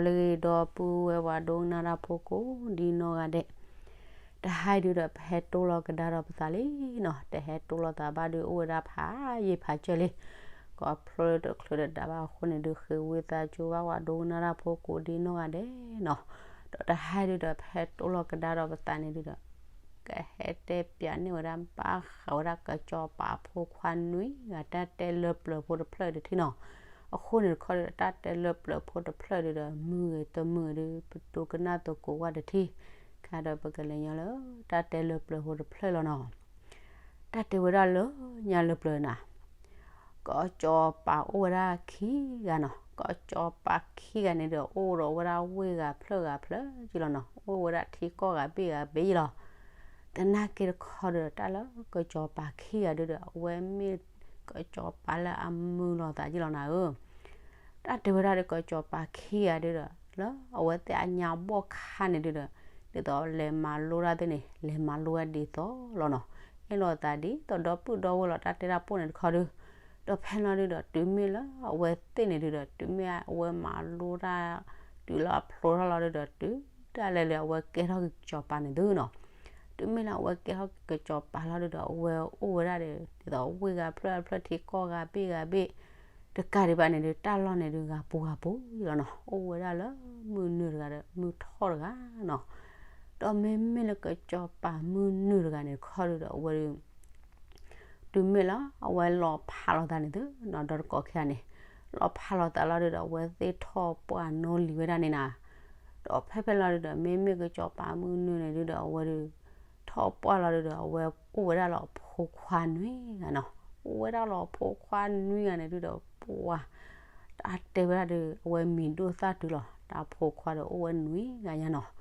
လၢဂ့ၤဒီပုၢ်ဝဲၢ်ပှၤဒိကနၣ်တၢ်ဖိကိးဒ်နီၢ်ဂၤဒဲး, တဟါအံၤဒုဒီး ပဟဲတိၢ်လီၤကဒါဒီးပသးလံနီၤ, တဟဲတိၢ်လီၤသးဘၣ်ဒု အိၣ်ဝဲဒၣ်ဖးယံာ်ဖးစၢၢ်လံ, ကိးဖျိတချုးတဒါဘၣ်အဃိန့ၣ်ဒု ဃ့ဝံသးစူၤဘၣ်ပှၤဒိကနၣ်တၢ်ဖိကိးဒ်နီၢ်ဂၤဒဲးနီၤ, ဒီးတဟါအံၤဒုဒီး ပဟဲတိၢ်လီၤကဒါဒီးပသးန့ၣ်ဒုဒီး ကဟဲတဲပၠးန့ၢ်ဝဲဒၣ်ဘၣ်ဃးဝဲဒၣ်ကစီၤပၤဖိခွါနွံဂၤ တၢ်တဲလၢပျၢၤဖိတဖျၢၣ်တထံၣ်နီၤ, အဃိန့ၣ်တခီဒီး တၢ်တဲလၢပျၢၤဖိတဖျၢၣ်ဒုဒီး မုာ်ဂ့ၤတမုာ်ဂ့ၤဒု ပဒိကနၣ်သကိးဝဲတထံၣ်, ခါဒီးပကလဲၤညီလၢ တၢ်တဲလၢပျၢၤဖိတဖျၢၣ်လီၤနီၤ. တၢ်တဲဝဲဒၣ်လၢညါလၢပျၢၤနၤ, ကစီၤပၤအိၣ်ဝဲဒၣ်ခံဂၤနီၤ, ကစီၤပၤခံဂၤန့ၣ်ဒီး အိၣ်ဒီးဝဲဒၣ်ဝ့ၢ်ဂၤဖျၢၣ်ဂၤဖျၢၣ်ယံလီၤနီၤ, အိၣ်ဝဲဒၣ်ထံကီၢ်ဂၤဘ့ၣ်ဂၤဘ့ၣ်ယံလီၤ. သနာ်က့တခီဒီး တၢ်လၢကစီၤပၤခံဂၤဒုဒီး အဝဲမ့ၢ်ကစီၤပၤလၢအမုာ်လိာ်သးယံလီၤနၤဧၢ. တၢ်တဲဝဲဒၣ်ဒီးကစီၤပၤခံဂၤဒုဒီး လၢအဝဲသ့ၣ်အညါဘီၣ်ခါန့ၣ်ဒုဒီး ဒ်သိးလဲၤမၤလိတၢ်သ့ၣ်န့ၣ် လဲၤမၤလိဝဲဒ်သိးလီၤနီၤ. အဲၣ်လိာ်သးဒ်သိးဒီပုၢ်ဒီဝဲၢ်လီၤ တၢ်တဲတၢ်ပိၢ်န့ၣ်တခီဒု, ဒီးဖဲလီၤဒုဒီး တုၤမ့ၢ်လၢအဝဲသ့ၣ်န့ၣ်ဒုဒီး တုၤမ့ၢ်အဝဲမၤလိတၢ် တုၤလၢအဖျိထီၣ်လီၤဒုဒီး တုၤဒၣ်လဲာ်လၢအဝဲကဲထီၣ်က့ၤကစီၤပၤန့ၣ်သုနီၤ. တုၤမ့ၢ်လၢအဝဲကဲထီၣ်ကစီၤပၤလီၤဒုဒီး အဝဲအိၣ်ဝဲဒၣ်ဒီး ဒ်သိးဝ့ၢ်ဂၤဖျၢၣ်ဖျၢၣ် ထံကီၢ်ဂၤဘ့ၣ်ဂၤဘ့ၣ် တကးဒံးဘၣ်န့ၣ်ဒု တၢ်လီၢ်န့ၣ်ဒု ဂၤပူၤဂၤပူၤလီၤနီၤ. အိၣ်ဝဲဒၣ်လၢမုၢ်နုာ်တဂၤဒီး မုၢ်ထီၣ်တဂၤနီၤ. ဒီးမ့မ့ၢ်လၢကစီၤပၤမုၢ်နုာ်တဂၤန့ၣ်တခီဒုဒီး အဝဲဒု တုၤမ့ၢ်လၢအဝဲလီၤဖးလိာ်သးန့ၣ်သုနီၤ ဒီးတကိးခံဂၤန့ၣ် လီၤဖးလိာ်သးလီၤဒုဒီး အဝဲသ့ၣ်ထီၣ်ပှၢ်နီလံၤဝဲဒၣ်န့ၣ်နၤ. ဒီးဖဲဖဲလီၤဒုဒီး မ့မ့ၢ်ကစီၤပၤမုၢ်နုာ်န့ၣ်ဒုဒီး အဝဲဒု ထီၣ်ပှၢ်လီၤဒုဒီး အဝဲအိၣ်ဝဲဒၣ်လီၤအဖိခွါနွံဂၤနီၤ. အိၣ်ဝဲဒၣ်လီၤအဖိခွါနွံဂၤန့ၣ်ဒုဒီး ပှၤ တၢ်တဲဝဲဒၣ်ဒီး အဝဲမံၤဒိၣ်သၣ်တုၤလီၤ တၢ်ဖိခွါဒီးအိၣ်ဝဲနွံဂၤညါနီၤ.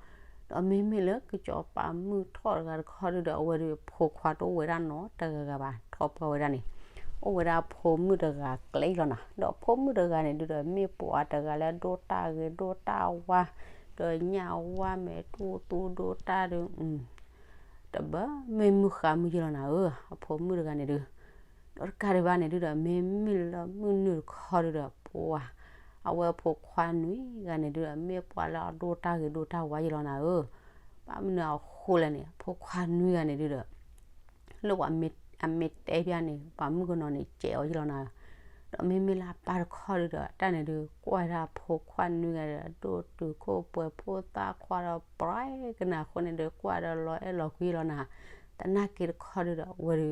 ဒီးမ့မ့ၢ်လၢကစီၤပၤမုၢ်ထီၣ်တဂၤတခီဒုဒီး အဝဲဒီးဖိခွါတအိၣ်ဝဲဒၣ်နီတဂၤဂၤဘၣ် ထီၣ်ပှၢ်ဝဲဒၣ်န့ၣ် အိၣ်ဝဲဒၣ်ဖိမုၣ်တဂၤကျဲအံၤလီၤနီၤ. ဒီးဖိမုၣ်တဂၤန့ၣ်ဒုဒီး မ့ၢ်ပှၤတဂၤလၢအဒိၣ်တၢ်ဂ့ၤဒိၣ်တၢ်ဝါ ဒီးညၣ်ဝါမဲာ်တူၢ်သူဒိၣ်တၢ်ဒီး တဘၣ်မ့ၢ်မုၢ်ဃါမုၢ်ယံလီၤနၤဧၢ အဖိမုၣ်တဂၤန့ၣ်ဒု. ဒီးတကးဒံးဘၣ်န့ၣ်ဒုဒီး မ့မ့ၢ်လၢမုၢ်နုာ်တခီဒုဒီး ပှၤ အဝဲအဖိခွါနွံဂၤန့ၣ်ဒုဒီး မ့ၢ်ပှၤလၢအဒိၣ်တၢ်ဂ့ၤဒိၣ်တၢ်ဝါယံလီၤနၤဧၢ. ဘၣ်မနုၤအဃိလဲၣ်န့ၣ် အဖိခွါနွံဂၤန့ၣ်ဒုဒီး လၢပှၤမ့ၢ်တဲပျၢ်န့ၣ် ပှၤမုၣ်ကနီၤန့ၣ် ကဲးအီၤယံလီၤနၤ. ဒီးမ့မ့ၢ်လၢအပၢ်တခီဒုဒီး တၢ်န့ၣ်ဒု ကွၢ်ဒၣ်အဖိခွါနွံဂၤဒီး ဒိၣ်တုာ်ခိၣ်ပှဲၤဖိသၣ်ခွါဒီး ပြဲကနၣ်အဃိန့ၣ်ဒု ကွၢ်ဒီးလီၤအဲၣ်လီၤကွံလီၤနၤ. သနာ်က့တခီဒုဒီး အဝဲဒု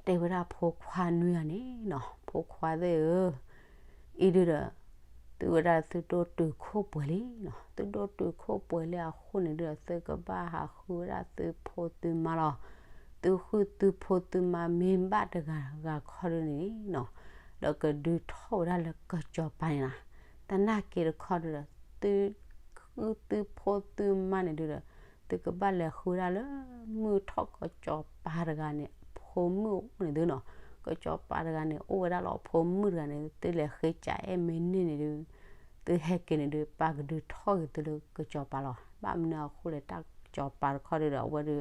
တဲဝဲဒၣ်အဖိခွါနွံဂၤန့ၣ်နီၤ ဖိခွါသ့ၣ်ဧၢ အံၤဒုဒီး သုဝဲဒၣ်သုဒိၣ်တုာ်ခိၣ်ပှဲၤလံနီၤ. သုဒိၣ်တုာ်ခိၣ်ပှဲၤလံအဃိန့ၣ်ဒုဒီး သုကဘၣ်ဟးဃုဝဲဒၣ်သုဖိသုမါလီၤ. သုဃုသုဖိသုမါမ့ၢ်ဘၣ်တဂၤဂၤခီဒုန့ၣ်နီၤ ဒီးကဒုးထီၣ်ဝဲဒၣ်လၢကစီၤပၤန့ၣ်နီၤ. သနာ်က့တခီဒုဒီး သုဃုသုဖိသုမါန့ၣ်ဒုဒီး သုကဘၣ်လဲၤဃုဝဲဒၣ်လၢမုၢ်ထီၣ်ကစီၤပၤတဂၤန့ၣ် အဖိမုၣ်အိၣ်န့ၣ်သုနီၤ. ကစီၤပၤတဂၤန့ၣ် အိၣ်ဝဲဒၣ်လီၤအဖိမုၣ်တဂၤန့ၣ် သုလဲၤဃ့ကးအဲၣ်မ့ၢ်န့ၢ်န့ၣ်ဒု သုဟဲက့ၤန့ၣ်ဒု ပၢ်ကဒုးထီၣ်က့ၤသုလၢကစီၤပၤလီၤ. ဘၣ်မနုၤအဃိလဲၣ် တၢ်ကစီၤပၤတခီဒုဒီး အဝဲဒု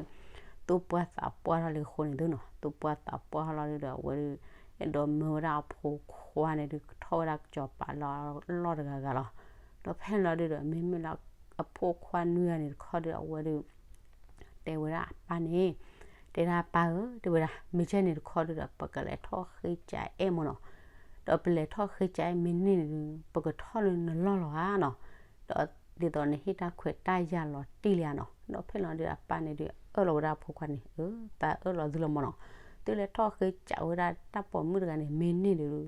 သူၣ်ပှၢ်သးပှၢ်ထီၣ်လံအဃိန့ၣ်သုနီၤ. သူၣ်ပှၢ်သးပှၢ်ထီၣ်လီၤဒုဒီး အဝဲဒု အဲၣ်ဒိးမၢဝဲဒၣ်အဖိခွါန့ၣ်ဒု ကထီၣ်ဝဲဒၣ်ကစီၤပၤလၢအလီၢ်တဂၤဂၤလီၤ. ဒီးဖဲန့ၣ်လီၤဒုဒီး မ့မ့ၢ်လၢအဖိခွါနွံဂၤန့ၣ်တခီဒုဒီး အဝဲဒု တဲဝဲဒၣ်အပၢ်န့ၣ် တဲဒၣ်ပၢ်ဧၢ တဲဝဲဒၣ် မ့ၢ်ကဲန့ၣ်တခီဒုဒီး ပကလဲၤထီၣ်ဃ့ကးအဲၣ်မ့ၢ်နီၤ. ဒီးပလဲၤထီၣ်ဃ့ကးအဲၣ်မ့ၢ်န့ၢ်န့ၣ်ဒု ပကထီၣ်လၢနလီၢ်လီၤဧါနီၤ. ဒီးဒ်သိးနဟ့ၣ်တၢ်ခွဲးတၢ်ယာ်လီၤတံၢ်လံဧါနီၤ. ဒီးဖဲန့ၣ်လီၤဒုဒီး အပၢ်န့ၣ်ဒု အၢၣ်လီၤဝဲဒၣ်အဖိခွါန့ၣ် အၢ သးအၢၣ်လီၤသုလီၤမ့ၢ်နီၤ. သုလဲၤထီၣ်ဃ့ကးဝဲဒၣ်တၢ်ပိာ်မုၣ်တဂၤန့ၣ် မ့ၢ်န့ၢ်ဒု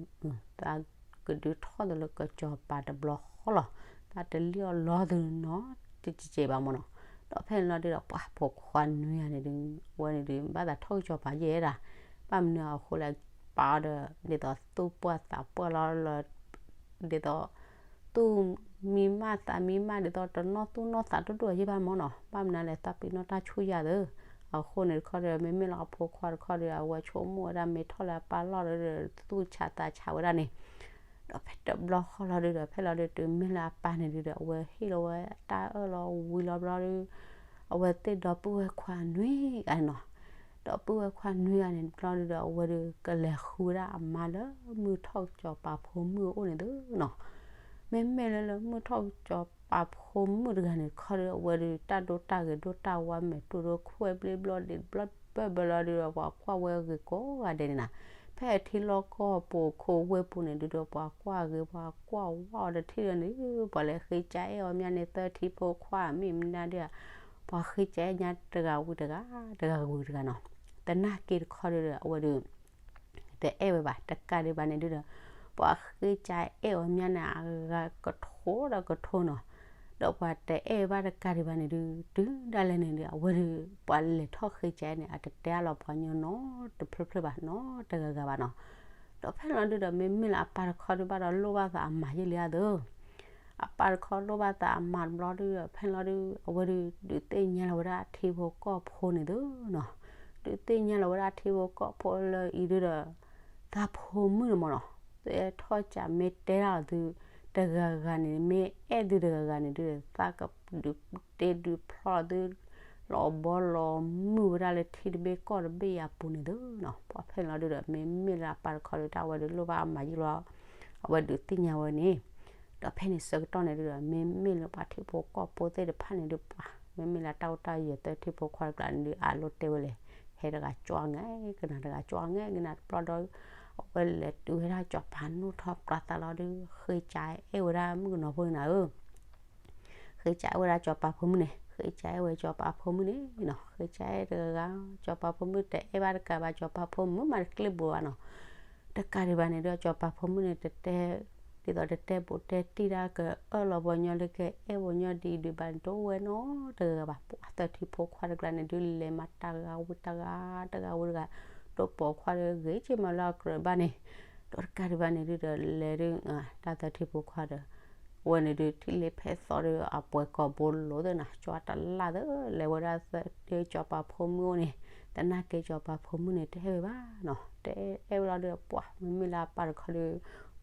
သးကဒုးထီၣ်သုလၢကစီၤပၤတဘျီဃီလီၤ. သးတလံၣ်အီၣ်လီၤသုနီတစဲးဘၣ်မ့ၢ်နီၤ. ဒီးဖဲန့ၣ်လီၤဒုဒီး ပှၤဖိခွါနွံဂၤန့ၣ်ဒု အဝဲန့ၣ်ဒု ဘၣ်သးထီၣ်ကစီၤပၤယဲၢ်ဒၣ်. ဘၣ်မနုၤအဃိလဲၣ် ပာ်အီၤဒီး ဒ်သိးသူၣ်ပှၢ်သးပှၢ်လီၤလီၤ ဒ်သိး သူၣ်မံမၢ်သးမံမၢ် ဒ်သိးတနီၣ်သူၣ်နီၣ်သးဒိၣ်ဒိၣ်ယဲၢ်ဘၣ်မ့ၢ်နီၤ. ဘၣ်မနုၤလဲၣ် သးပ့ၤနီၣ်တၢ်ဆူၣ်ယၤသၢ. အဃိန့ၣ်တခီဒီး မ့မ့ၢ်လၢအဖိခွါတခီဒီး အဝဲဆိကမိၣ်ဝဲဒၣ် မ့ၢ်ထီၣ်လၢအပၢ်လီၢ်ဒီး သူၣ်ဆးသးဆးဝဲဒၣ်န့ၣ် ဒီးဖဲတဘျီဃီလီၤဒုဒီး ဖဲလီၤဒု တုၤမ့ၢ်လၢအပၢ်န့ၣ်ဒုဒီး အဝဲဟ့ၣ်လီၤဝဲတၢ်အၢၣ်လီၤဝံၤလီၤဘျီဒု အဝဲသ့ၣ်ဒီပုၢ်ဝဲၢ်ခွါနွံဂၤန့ၣ်နီၤ. ဒီပုၢ်ဝဲၢ်ခွါနွံဂၤန့ၣ်ဘျီဒုဒီး အဝဲဒု ကလဲၤဃုဝဲဒၣ်အမါလၢမုၢ်ထီၣ်ကစီၤပၤဖိမုၣ်အအိၣ်န့ၣ်သုနီၤ. မ့မ့ၢ်လၢလၢမုၢ်ထီၣ်ကစီၤ ပှၤဖိမုၣ်တဂၤန့ၣ်တခီဒီး အဝဲဒုးတၢ်ဒိတၢ်ဂဲၤဒိတၢ်ဝါမဲာ်တူၢ်ဒီး ခွဲးဘျ့ဘျီဒ့းဘျီဘၢဘၢလီၤဒုးဒီး ပှၤကွၢ်ဝဲဂ့ၤကိးဂၤဒဲးန့ၣ်နီၤ. ဖဲအထံလီၢ်ကီၢ်ပူၤခိၣ်ဝ့ၢ်ပူၤန့ၣ်ဒုးဒီး ပှၤကွၢ်ဂ့ၤ ပှၤကွၢ်ဝါအီၤတထံၣ်ဒီးန့ၣ် ပှၤလဲၤဃ့ကၠါအဲၣ်အီၤမးန့ၣ် သၢထံဖိခွါမ့ၢ်မနုၤဒုး ပှၤဃ့ကၠါအဲၣ်ညါတဂၤဝံၤတဂၤ တဂၤဝံၤတဂၤနီၤ. သနာ်က့တခီဒုးဒီး အဝဲဒုး တအဲၣ်ဝဲဘၣ် တကးဒံးဘၣ်န့ၣ်ဒုးဒီး ပှၤဃ့ကၠါအဲၣ်အီၤမးန့ၣ် အဂၤကထိဒီးကထိနီၤ. ဒီးပှၤတအဲၣ်ဘၣ်တကးဒံးဘၣ်န့ၣ်ဒုး တုၤဒၣ်လဲာ်န့ၣ်ဒုး အဝဲဒုး ပှၤလဲၤထီၣ်ဃ့ကၠါန့ၣ် အတတဲအါလီၤပှၤညီနီတဖျၢၣ်ဖျၢၣ်ဘၣ် နီတဂၤဂၤဘၣ်နီၤ. ဒီးဖဲန့ၣ်လီၤဒုးဒီး မ့မ့ၢ်လၢအပၢ်တခီဒုးဘၣ်ဒီး လိၣ်ဘၣ်သးအမၤယဲၢ်လံဧါသၢ အပၢ်တခီလိၣ်ဘၣ်သးအမၤတဘျီဒုးဒီး ဖဲန့ၣ်လီၤဒုး အဝဲဒုးဒုးသ့ၣ်ညါလီၤဝဲဒၣ်အထံဖိကီၢ်ဖိန့ၣ်သုနီၤ. ဒုးသ့ၣ်ညါလီၤဝဲဒၣ်အထံဖိကီၢ်ဖိလၢအံၤဒုးဒီး သးဖိမုၣ်န့ၣ်မ့ၢ်နီၤ. သဲထီၣ်ကးမ့ၢ်တဲတၢ်လီၤသု တဂၤဂၤန့ၣ် မ့ၢ်အဲၣ်သုတဂၤဂၤန့ၣ်ဒုး သးကဒုးတ့ဒုးဖျီသု လီၤဘီလီၤမုၢ်ဝဲဒၣ်လၢထံတဘ့ၣ်ကီၢ်တဘ့ၣ်အပူၤန့ၣ်သုနီၤ. ပှၤဖဲန့ၣ်လီၤဒုးဒီး မ့မ့ၢ်လၢအပၢ်တခီဒုး တၢ်ဝဲဒုးလိၣ်ဘၣ်အမၤယံာ်လီၤ အဝဲဒုးသ့ၣ်ညါဝဲန့ၣ်. ဒီးဖဲန့ၣ်ဆၢကတီၢ်န့ၣ်ဒုးဒီး မ့မ့ၢ်လၢပှၤထံဖိကီၢ်ဖိသ့ၣ်တဖၣ်န့ၣ်ဒုး ပှၤ မ့မ့ၢ်လၢတၢ်အိၣ်တၢ်ယၢၤသၢထံဖိခွါတကျါန့ၣ်ဒုး အလိၣ်တဲဝဲလဲၣ် ဟဲတဂၤကၠီၣ်ငဲၢ်ကနၤ တဂၤကၠီၣ်ငဲၢ်ကနၤတဘျီဒီး အဝဲလဲၤတုၤဝဲဒၣ်စီၤပၤနီၣ်ထီၣ်ပျၢ်သးလီၤဒုး ဃ့ကၠါအဲၣ်ဝဲဒၣ်မုၣ်ကနီၤဖိန့ၣ်နၤဧၢ ဃ့ကၠါအဲၣ်ဝဲဒၣ်စီၤပၤဖိမုၣ်န့ၣ် ဃ့ကၠါအဲၣ်ဝဲစီၤပၤဖိမုၣ်န့ၣ်နီၤ. ဃ့ကၠါအဲၣ်တဂၤဂၤ စီၤပၤဖိမုၣ်တအဲၣ်ဘၣ်တကးဘၣ် စီၤပၤဖိမုၣ်မးတကျ့ၣ်ဘိးဘၣ်နီၤ. တကးဒံးဘၣ်န့ၣ်ဒုး စီၤပၤဖိမုၣ်န့ၣ် တတဲ ဒ်သိးတတဲဘူးတဲတံၢ်ဒၣ် က အၢၣ်လီၤပှၤညီလၢကအဲၣ်ပှၤညီဒ်အံၤဒံးဘၣ်န့ၣ် တအိၣ်ဝဲနီတဂၤဂၤဘၣ်. ပှၤသၢထံဖိခွါတကျါန့ၣ်ဒုး လဲၤမၤတဂၤဝံၤတဂၤ တဂၤဝံၤတဂၤ ဒိးပိာ်ခွါဒီးဂ့ၤက့ၤမးလၢအကြၢးဘၣ်န့ၣ် ဒီးတကးဒံးဘၣ်န့ၣ်ဒုးဒီး လဲၤဒုး တၢ်သၢထံဖိခွါဒီး အဝဲန့ၣ်ဒုး ထံၣ်လ့ဖဲသီဒီး အပှဲၤကိာ်ဘိလိၤသ့ၣ်နၤ ကၠီတလၢ်သ့ၣ် လဲၤဝဲဒၣ်သၢဒုး စီၤပၤဖိမုၣ်အိၣ်န့ၣ် သနာ်က့စီၤပၤဖိမုၣ်န့ၣ် တအဲၣ်ဝဲဘၣ်နီၤ. တအဲၣ်ဝဲလီၤဒုး ပှၤမ့မ့ၢ်လၢအပၢ်တခီဒီး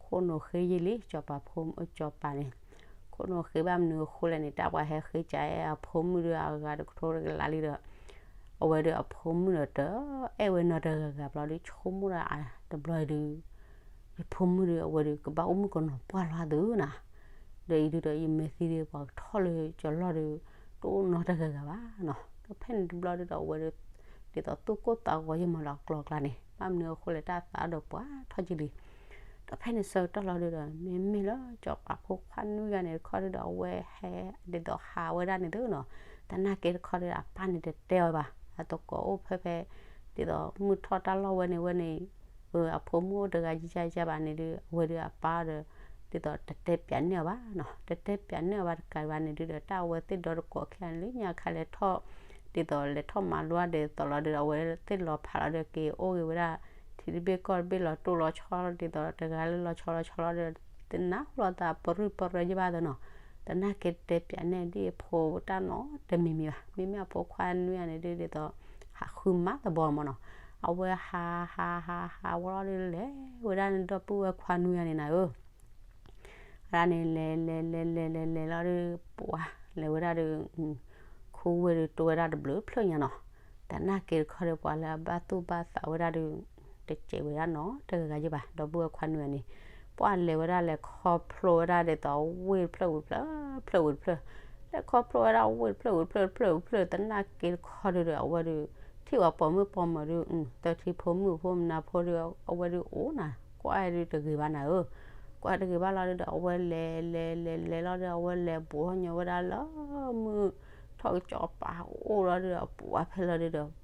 ခိၣ်နူာ်ဃ့ယံာ်လံ စီၤပၤဖိ စီၤပၤန့ၣ် ခိၣ်နူာ်ဃ့ဘၣ်မနုၤအဃိလဲၣ်န့ၣ် တၢ်ပှၤဟဲဃ့ကၠါအဲၣ်အဖိမုၣ်ဒီး အဂၤတကထိတကလးလံဒီး အဝဲဒီးအဖိမုၣ်ဒီး တအဲၣ်ဝဲနီတဂၤဂၤဘျီဒုး ဆိကမိၣ်ဒၣ်အတဘျီအံၤဒုး ယဖိမုၣ်ဒီး အဝဲဒီး ကဘၣ်အိၣ်မုၣ်ကနီၤပှၢ်လီၤသုနီၤ. ဒီးအံၤဒုးဒီး ယမဲာ်သံဒီး ပှၤကထီၣ်လၢကၠီၤလီၢ်ဒီး တအိၣ်နီတဂၤဂၤဘၣ်နီၤ. ဒီးဖဲန့ၣ်တဘျီဒုးဒီး အဝဲဒီး ဒ်သိးသူၣ်ကိၢ်သးဂီၤယဲၢ်မးလီၤကျီကျါန့ၣ် ဘၣ်မနုၤအဃိလဲၣ် တၢ်သးဒီးပှၤထီၣ်ကံလံ ဒီးဖဲန့ၣ်ဆၢကတီၢ်လီၤဒုးဒီး မ့မ့ၢ်လၢစီၤပၤဖိခွါနွံဂၤန့ၣ်တခီဒုးဒီး အဝဲဟဲဒ်သိးဟးဝဲဒၣ်န့ၣ်သုနီၤ. သနာ်က့တခီဒုးဒီး အပၢ်န့ၣ်တတဲဝဲဘၣ် အသကိးအိၣ်ဖဲဖဲ ဒ်သိးမုၢ်ထီၣ်တၢ်လီၢ်ဝဲန့ၣ်ဝဲန့ၣ် အဖိမုၣ်အိၣ်တဂၤယါယါဘၣ်န့ၣ်ဒုး အဝဲဒုးအပၢ်ဒီး ဒ်သိးတတဲပၠးန့ၢ်အီၤဘၣ်နီၤ. တတဲပၠးန့ၢ်အီၤဘၣ်တကးဘၣ်န့ၣ်ဒုးဒီး တၢ်အဝဲသ့ၣ်ဒီတကိးခံဂၤန့ၣ် လၢညါခါလဲၤထီၣ် ဒ်သိးလဲၤထီၣ်မၤလိဒ်သိးလီၤဒုးဒီး အဝဲသ့ၣ်လီၤဖးလီၤဒီး က့ၤအိၣ်ဂ့ၤဝဲဒၣ် ထံတဘ့ၣ်ကီၢ်တဘ့ၣ်လီၤတိၢ်လီၤဆီလီၤ ဒ်သိးတဂၤလၢလီၤဆီလီၤဆီလီၤဒီး တနၢ်ဟူလီၤသးပရူၢ်ပရၢယဲၢ်ဘၣ်သနီၤ. သနာ်က့တဲပၠးန့ၢ်ဒ်အဖိတၢ်နီတမံၤမံၤဘၣ်. မ့မ့ၢ်အဖိခွါနွံဂၤန့ၣ်ဒုး ဒ်သိး ဟးဃုမၤသဘီမးနီၤ. အဝဲဟးဟးဟးဟးဝဲလီၤဒုး လဲၤဝဲဒၣ်န့ၣ် ဒီပုၢ်ဝဲၢ်ခွါနွံဂၤန့ၣ်နၤဧၢ ဝဲဒၣ်န့ၣ် လဲၤလဲၤလဲၤလဲၤလဲၤလဲၤလီၤဒုး ပှၤလဲၤဝဲဒၣ်ဒီး ခူဝ့ၢ်ဒီး တိၢ်ဝဲဒၣ်တဘျုးဖျၢၣ်ညါနီၤ. သနာ်က့တခီဒီး ပှၤလၢအဘၣ်သူၣ်ဘၣ်သးဝဲဒၣ်ဒီး တစဲးဝဲဒၣ်နီတဂၤဂၤယဲၢ်ဘၣ် ဒီပုၢ်ဝဲၢ်ခွါနွံဂၤန့ၣ် ပှၤလဲၤဝဲဒၣ်လဲၤခီဖျိဝဲဒၣ်ဒ်သိးဝ့ၢ်တဖျၢၣ်ဝံၤတဖျၢၣ် ဖျၢၣ်ဝံၤတဖျၢၣ် လဲၤခီဖျိဝဲဒၣ်ဝ့ၢ်တဖျၢၣ်ဝံၤတဖျၢၣ် တဖျၢၣ်ဝံၤတဖျၢၣ် သနာ်က့တခီဒီး အဝဲဒီး ထံၣ်ဝဲပိာ်မုၣ်ပိာ်မၢၤဒီး သၢထံဖိမုၣ်ဖိမနၤဖိဒီး အဝဲဒီးအိၣ်နၤ ကွၢ်ဒုးတဂ့ၤဘၣ်နၤဧၢ ကွၢ်တဂ့ၤဘၣ်လီၤဒုးဒီး အဝဲလဲၤလဲၤလဲၤလဲၤလီၤဒီး အဝဲလဲၤဘူးထီၣ်ညီဝဲဒၣ်လၢ မုၢ်ထီၣ်ကစီၤပၤအိၣ်လီၤဒုးဒီး ပှၤဖဲလီၤဒုးဒီး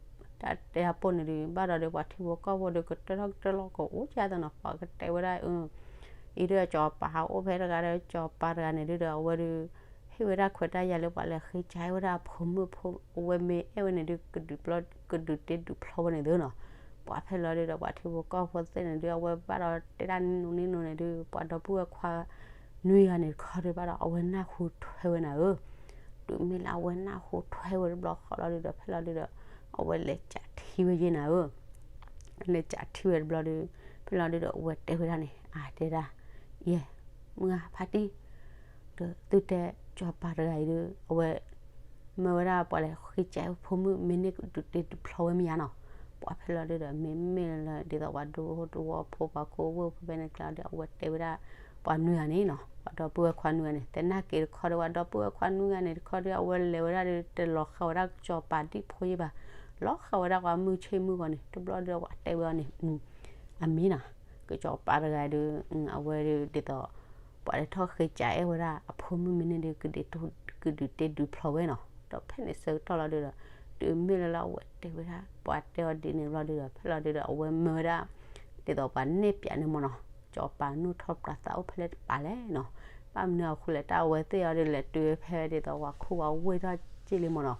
တၢ်တဲအပိၢ်န့ၣ်ဒုး ဘၣ်ဒီးဒုး ပှၤထံဖိကီၢ်ဖိဒီး ကတၢၢ်ထီၣ်ကတၢၢ်လီၤကအိၣ်ကသနီၤ ပှၤကတဲဝဲဒၣ် အံၤဒုး စီၤပၤဟးအိၣ်ဖဲတဂၤဒီး စီၤပၤတဂၤန့ၣ်ဒုးဒီး အဝဲဒုး ဟ့ၣ်ဝဲဒၣ်ခွဲးတၢ်ယာ်လၢပှၤလဲၤဃ့ကၠါဝဲဒၣ်အဖိမုၣ်ဖိ အဝဲမ့ၢ်အဲၣ်ဝဲန့ၣ်ဒုး ကဒုးပျီ ကဒုးတ့ဒုးဖျီဝဲန့ၣ်သုနီၤ. ပှၤဖဲလီၤဒုးဒီး ပှၤထံဖိကီၢ်ဖိသ့ၣ်န့ၣ်ဒုး အဝဲဘၣ်ဒီးတဲဒၣ်နံၤနံၤန့ၣ်ဒုး ပှၤဒီပုၢ်ဝဲၢ်ခွါနွံဂၤန့ၣ်တခီဒုးဘၣ်ဒီး အဝဲနၢ်ဟူထွဲဝဲနၤဧၢ တုၤမ့ၢ်လၢအဝဲနၢ်ဟူထွဲဝဲတဘျီဃီလီၤဒုးဒီး ဖဲလီၤဒုးဒီး အဝဲလဲၤကးထံဝဲယဲၢ်နၤဧၢ လဲၤကးထံဝဲတဘျီဒီး ဖဲလီၤဒုးဒီး အဝဲတဲဝဲဒၣ်န့ၣ် အတဲဒၣ် ယဲၢ် မုၢ်ဂၤဖါတံၢ် ဒီးသုတဲစီၤပၤတဂၤအံၤဒီး အဝဲ မၢဝဲဒၣ်ပှၤလဲၤဃ့ကၠါဖိမုၣ် မ့ၢ်န့ၢ်ကဒုးတ့ဒုးဖျီဝဲမ့ၢ်ဧါနီၤ. ပှၤဖဲလီၤဒုးဒီး မ့မ့ၢ်လၢဒ်သိးပှၤဒိတဝီဖိ ပှၤခိၣ်ဝဲၢ်ဖိဖဲန့ၣ်ကျါဒီး အဝဲတဲဝဲဒၣ် ပှၤနွံဂၤန့ၣ်နီၤ, ပှၤဒီပုၢ်ဝဲၢ်ခွါနွံဂၤန့ၣ် သနာ်က့တခီဒီး ပှၤဒီပုၢ်ဝဲၢ်ခွါနွံဂၤန့ၣ်တခီဒီး အဝဲလဲၤဝဲဒၣ်ဒီး တလီၤဃာ်ဝဲဒၣ်ကစီၤပၤဒံၣ်ဖိယဲၢ်ဘၣ်, လီၤဃာ်ဝဲဒၣ်ပှၤမုၢ်ဆ့ၣ်မုၢ်ဂီၤန့ၣ် တဘျီဒီးပှၤတဲဝဲအီၤန့ၣ်, အမ့ၢ်နီၤ, ကစီၤပၤတဂၤဒီး အဝဲဒီးဒ်သိး ပှၤလဲၤထီၣ်ဃ့ကးအဲၣ်ဝဲဒၣ်အဖိမုၣ်မ့ၢ်န့ၣ်ဒီး ကဒုးတဲဒုးဖျီဝဲနီၤ, ဒီးဖဲန့ၣ်ဆၢကတီၢ်လီၤဒုးဒီး တုၤမ့ၢ်လၢလၢအဝဲတဲဝဲဒၣ် ပှၤတဲအီၤဒ်န့ၣ်လီၤဒုးဒီး ဖဲလီၤဒုးဒီး အဝဲမၢဝဲဒၣ် ဒ်သိးပှၤနဲၣ်ပၠးန့ၣ်မ့ၢ်နီၤ, ကစီၤပၤနူၢ်ထီၣ်ပြးသးအိၣ်ဖဲလဲၣ်တပၤလဲၣ်နီၤ, ဘၣ်မနုၤအဃိလဲၣ် တၢ်အဝဲသ့ၣ်အီၤဒီး လဲၤတုၤဖဲဒ်သိးပှၤခူပှၤဝ့ၢ်ထီၣ်က့လံမ့ၢ်နီၤ,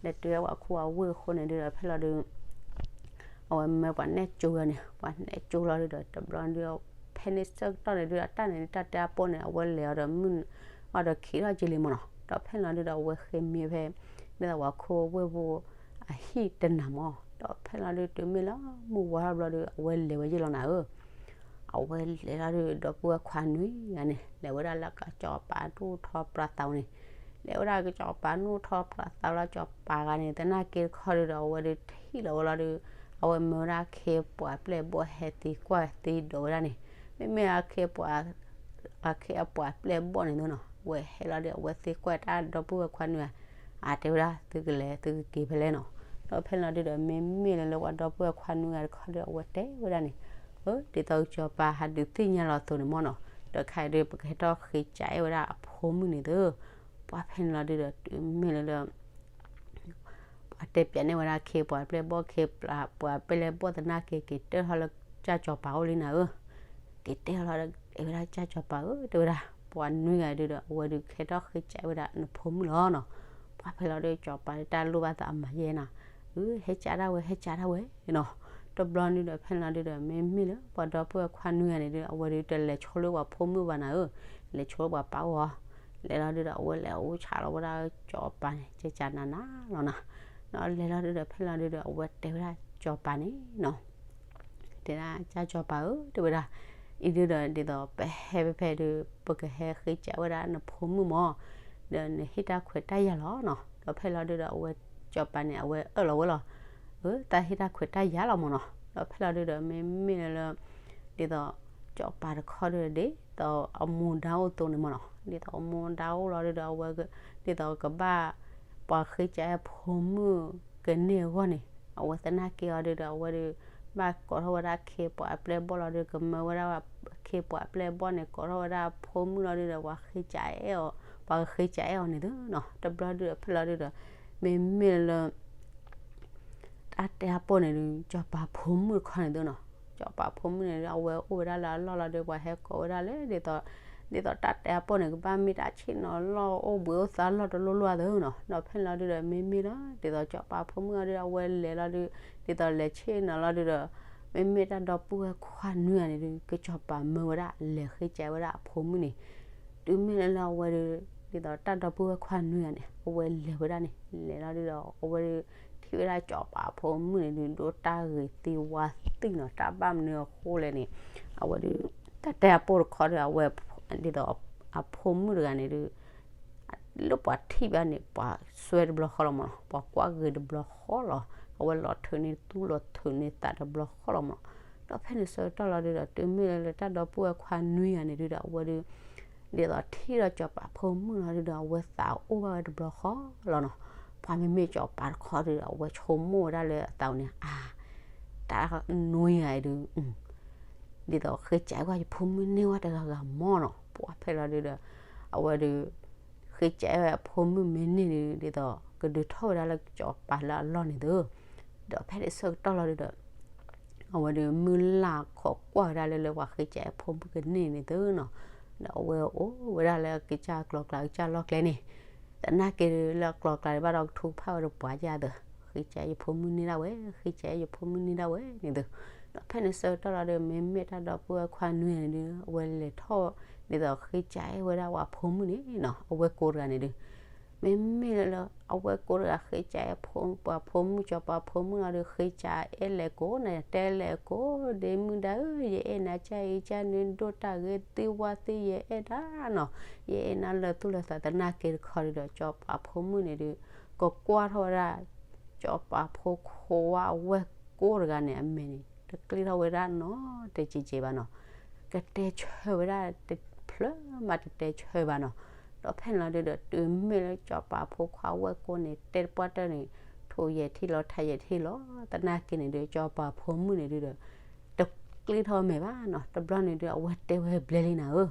လဲၤတုၤဖဲပှၤခူပှၤဝ့ၢ်အဃိန့ၣ်ဒုးဒီး ဖဲလီၤဒုး အဝဲမၢပှၤနဲၣ်ကၠိဝဲန့ၣ်, ပှၤနဲၣ်ကၠိလီၤဒုးဒီး တဘျီဒုး ဖဲန့ၣ်ဆၢကတီၢ်န့ၣ်ဒုးဒီး တၢ်န့ၣ်တၢ်တဲအပီၢ်န့ၣ် အဝဲလဲၤအီၤဒီးမုၢ်အီၤဒီးခံးထီၣ်က့လံမ့ၢ်နီၤ, ဒီးဖဲလီၤဒုးဒီး အဝဲဃ့မံဖဲ ဒ်သိးပှၤခူဝ့ၢ်ဖိအဟံၣ်တနၤမ့ၢ်, ဒီးဖဲလီၤဒုး တုၤမ့ၢ်လၢမုၢ်ဝါထီၣ်ဘျီဒုး အဝဲလဲၤဝဲယဲၢ်လီၤနၤဧၢ အဝဲလဲၤလီၤဒုး ဒီပုၢ်ဝဲၢ်ခွါနွံဂၤန့ၣ် လဲၤဝဲဒၣ်လၢကစီၤပၤနူၢ်ထီၣ်ပြးသးန့ၣ်, လဲၤဝဲဒၣ်ကစီၤပၤနူၢ်ထီၣ်ပြးသးလီၤ စီၤပၤဂၤန့ၣ် သနာ်က့တခီဒုးဒီး အဝဲဒုးထံၣ်လီၤဝဲလီၤဒုး, အဝဲမၢဝဲဒၣ်ခ့ပှၤပျဲၢ်ဘီၣ်ဟဲသံကွၢ်သံဒိးဝဲဒၣ်န့ၣ်, မ့မ့ၢ်အခ့ပှၤ အခ့အပှၤပျဲၢ်ဘီၣ်န့ၣ်သ့နီၤ, အဝဲဟဲလီၤဒုး အဝဲသံကွၢ်တၢ်ဒီပုၢ်ဝဲၢ်ခွါနွံဂၤ, အတဲဝဲဒၣ် သုကလဲၤသုကက့ၤဖဲလဲၣ်နီၤ, ဒီးဖဲလီၤဒုးဒီး မ့မ့ၢ်လၢလၢပှၤဒီပုၢ်ဝဲၢ်ခွါနွံဂၤတခီဒုး အဝဲတဲဝဲဒၣ်န့ၣ်, ဒ်သိးကစီၤပၤဟးဒုးသ့ၣ်ညါလီၤအသိးန့ၣ်မ့ၢ်နီၤ, ဒီးခဲအံၤဒုး ပကဟဲထီၣ်ဃ့ကးအဲၣ်ဝဲဒၣ်အဖိမုၣ်န့ၣ်သ့, ပှၤဖဲန့ၣ်လီၤဒုးဒီး တုၤမ့ၢ်လၢလၢ ပှၤတဲပၠးန့ၢ်ဝဲဒၣ်ခ့ပှၤပျဲၢ်ဘီၣ် ခ့ပှၤပျဲၢ်ဘီၣ်သနာ်က့ က့ၤတဲထီၣ်လၢကစၢ်စီၤပၤအိၣ်လံနၤဧၢ, က့ၤတဲထီၣ်လီၤဒီး တဲဝဲဒၣ်ကစၢ်စီၤပၤဧၢ တဲဝဲဒၣ်, ပှၤနွံဂၤဒုးဒီး အဝဲဒုးကဟဲထီၣ်ဃ့ကးဝဲဒၣ်နဖိမုၣ်လီၤနီၤ, ပှၤဖဲလီၤဒုး စီၤပၤတၢ်လိၣ်ဘၣ်သးအမၤယဲၢ်နီၤ, အၢ ဟဲကးဒၣ်ဝဲ ဟဲကးဒၣ်ဝဲနီၤ, တဘျီဒုးဒီး ဖဲလီၤဒုးဒီး မ့မ့ၢ်လၢပှၤဒီပုၢ်ဝဲၢ်ခွါနွံဂၤန့ၣ်ဒုး အဝဲဒုးတလဲၤဆိလၢပှၤဖိမုၣ်ဘၣ်နၤဧၢ, လဲၤဆိလၢပှၤပၢ်အိၣ်ဧါ, လဲၤလီၤဒုးဒီး အဝဲလဲၤအိၣ်ဆးလီၤဝဲဒၣ်စီၤပၤန့ၣ် ကကးနးနးလီၤနီၤ, ဒီးလဲၤလီၤဒုးဒီး ဖဲလီၤဒုးဒီး အဝဲတဲဝဲဒၣ်စီၤပၤန့ၣ်နီၤ တဲဒၣ်ကစၢ်စီၤပၤဧၢ တဲဝဲဒၣ်, အံၤဒုးဒီး ဒ်သိးပဟဲဖဲဖဲဒုး ပကဟဲဃ့ကးဝဲဒၣ်နဖိမုၣ်မ့ၢ်, ဒီးနဟ့ၣ်တၢ်ခွဲးတၢ်ယာ်လီၤနီၤ, ဒီးဖဲလီၤဒုးဒီး အဝဲစီၤပၤန့ၣ် အဝဲအၢၣ်လီၤဝဲလီၤ, အၢ တၢ်ဟ့ၣ်တၢ်ခွဲးတၢ်ယာ်လီၤမ့ၢ်နီၤ, ဒီးဖဲလီၤဒုးဒီး မ့မ့ၢ်လၢလၢ ဒ်သိး စီၤပၤတခီဒုးဒီး ဒ်သိးအမူဒါအိၣ်အသိးန့ၣ်မ့ၢ်နီၤ, ဒ်သိးအမူဒါအိၣ်လီၤဒုးဒီး အဝဲ ဒ်သိးကဘၣ် ပှၤဃ့ကးဖိမုၣ်ကန့ၢ်အဂီၢ်န့ၣ် အဝဲသနာ်က့အီၤဒုးဒီး အဝဲဒုး ဘၣ်ကိးထီၣ်ဝဲဒၣ်ခ့ပှၤအပျဲၢ်ဘီၣ်လီၤဒုး ကမၢဝဲဒၣ်ခ့ပှၤအပျဲၢ်ဘီၣ်န့ၣ် ကိးထီၣ်ဝဲဒၣ်ဖိမုၣ်လီၤဒုးဒီး ပှၤဃ့ကးအဲၣ်အီၤ, ပှၤကဃ့ကးအဲၣ်အီၤန့ၣ်သ့နီၤ, တဘျီဒုးဒီး ဖဲလီၤဒုးဒီး မ့မ့ၢ်လၢ တၢ်တဲအပီၢ်န့ၣ်ဒုး စီၤပၤဖိမုၣ်တခီန့ၣ်သ့နီၤ, စီၤပၤဖိမုၣ်န့ၣ်ဒုး အဝဲအိၣ်ဝဲဒၣ်လၢအလီၢ်လီၤဒုး ပှၤဟဲကိးဝဲဒၣ်လၢ ဒ်သိး ဒ်သိးတၢ်တဲအပီၢ်န့ၣ် ကဘၣ်မ့ၢ်တၢ်ဆ့ၣ်နီၤလီၢ်အိၣ်ဘှံးအိၣ်သါလီၢ်တလီၢ်လီၢ်သ့နီၤ, ဒီးဖဲလီၤဒုးဒီး မ့မ့ၢ်လီၤ ဒ်သိးစီၤပၤဖိမုၣ်အီၤဒုး အဝဲလဲၤလီၤဒုး ဒ်သိးလဲၤဆ့ၣ်နီၤလီၤဒုးဒီး မ့မ့ၢ်တၢ်ဒီပုၢ်ဝဲၢ်ခွါနွံဂၤန့ၣ်ဒုး ကစီၤပၤမၢဝဲဒၣ်လဲၤဃ့ကးဝဲဒၣ်အဖိမုၣ်န့ၣ် တုၤမ့ၢ်လၢလၢအဝဲဒုး ဒ်သိးတၢ်ဒီပုၢ်ဝဲၢ်ခွါနွံဂၤန့ၣ် အဝဲလဲၤဝဲဒၣ်န့ၣ် လဲၤလီၤဒုးဒီး အဝဲဒုး ထံၣ်ဝဲဒၣ်စီၤပၤဖိမုၣ်န့ၣ်ဒုး ဒိၣ်တၢ်ဂ့ၤသံဝါသံနီၤ, တၢ်ဘၣ်မနုၤအဃိလဲၣ်န့ၣ် အဝဲဒုး တၢ်တဲအပီၢ်တခီဒီး အဝဲ ဒ်သိးအဖိမုၣ်တဂၤန့ၣ်ဒုး လၢပှၤထံၣ်ဘၣ်န့ၣ် ပှၤစွဲတဘျီဃီလီၤမ့ၢ်နီၤ, ပှၤကွၢ်ဂ့ၤတဘျီဃီလီၤ, အဝဲလီၤထုးန့ၢ်သူၣ်လီၤထုးန့ၢ်သးတဘျီဃီလီၤမ့ၢ်နီၤ, ဒီးဖဲန့ၣ်ဆၢကတီၢ်လီၤဒုးဒီး တုၤမ့ၢ်လၢလၢတၢ်ဒီပုၢ်ဝဲၢ်ခွါနွံဂၤန့ၣ်ဒုးဒီး အဝဲဒုး ဒ်သိးထံၣ်ဒီးစီၤပၤဖိမုၣ်လီၤဒုးဒီး အဝဲသးအိၣ်ဘၣ်ဝဲတဘျီဃီလီၤနီၤ, ပှၤမ့မ့ၢ်စီၤပၤတခီဒုးဒီး အဝဲဆိကမိၣ်ဝဲဒၣ်လၢအသးန့ၣ် အါ တၢ်နွံဂၤအံၤဒုး ဒ်သိးဃ့ကးကွၢ်ယဖိမုၣ်န့ၢ်ဝဲတဂၤဂၤမ့ၢ်နီၤ, ပှၤဖဲလီၤဒုးဒီး အဝဲဒုး ဃ့ကးဝဲအဖိမုၣ်မ့ၢ်န့ၢ်ဒုး ဒ်သိးကဒုးထီၣ်ဝဲဒၣ်လၢစီၤပၤလၢအလီၢ်န့ၣ်သ့, ဒီးဖဲန့ၣ်ဆၢကတီၢ်လီၤဒုးဒီး အဝဲဒုးမုၢ်လၢ်ခိးကွၢ်ဝဲဒၣ်လၢလၢပှၤဃ့ကးအဖိမုၣ်ကန့ၢ်န့ၣ်သ့နီၤ, ဒီးအဝဲအိၣ်ဝဲဒၣ်လၢကစၢ်ကျီၤကျါကစၢ်လီၢ်ကျဲန့ၣ်, သနာ်က့လၢကျီၤကျါဘၣ်ဒီးကထူကဖၣ်ဝဲဒီးပှၤယါသ့, ဃ့ကးယဖိမုၣ်န့ၢ်ဒၣ်ဝဲ, ဃ့ကးယဖိမုၣ်န့ၢ်ဒၣ်ဝဲန့ၣ်သ့, ဒီးဖဲန့ၣ်ဆၢကတီၢ်လီၤဒီး မ့မ့ၢ်တၢ်ဒီပုၢ်ဝဲၢ်ခွါနွံန့ၣ်ဒုး အဝဲလဲၤထီၣ် ဒ်သိးဃ့ကးအဲၣ်ဝဲဒၣ်ပှၤဖိမုၣ်န့ၣ်နီၤ, အဝဲကိးတဂၤန့ၣ်ဒုး မ့မ့ၢ်လၢ အဝဲကိးတဂၤဃ့ကးအဲၣ်ပှၤဖိမုၣ် စီၤပၤဖိမုၣ်လီၤဒီး ဃ့ကးအဲၣ်လဲၤကိးန့ၣ် တဲလဲၤကိး ဒ့မုၣ်ဒါဧၢ ယအဲၣ်နၤကၢ်အံၤကၢ်နွံ ဒိၣ်တၢ်ဂ့ၤသံဝါသံ ယအဲၣ်ဒၣ်နီၤ, ယအဲၣ်နၤလၢာ်သူၣ်လၢာ်သး သနာ်က့တခီဒုးဒီး စီၤပၤဖိမုၣ်န့ၣ်ဒုး ကကွၢ်ထီၣ်ဝဲဒၣ် စီၤပၤဖိခွါအဝဲကိးတဂၤန့ၣ် အမဲာ်န့ၣ် တကျ့ထီၣ်ဝဲဒၣ်နီတစဲးစဲးဘၣ်နီၤ, ကတဲဆၢဝဲဒၣ်တ တၢ်တဖျၢၣ်မးတတဲဆၢဘၣ်နီၤ. ဒီးဖဲန့ၣ်လီၤဒုဒီး တုၤမ့ၢ်လၢစီၤပၤဖိခွါဝဲၢ်ကိန့ၣ် တဲတပှၢ်တၢၢ်န့ၣ် ထိၣ်ယဲၢ်ထံၣ်လီၤထးယဲၢ်ထံၣ်လီၤ. သနာ်က့န့ၣ်ဒုး စီၤပၤဖိမုၣ်န့ၣ်ဒုဒီး တကျ့ထီၣ်မဲာ်ဘၣ်နီၤ. တဘျီန့ၣ်ဒုး အဝဲတဲဝဲဘျဲလံနၤဧၢ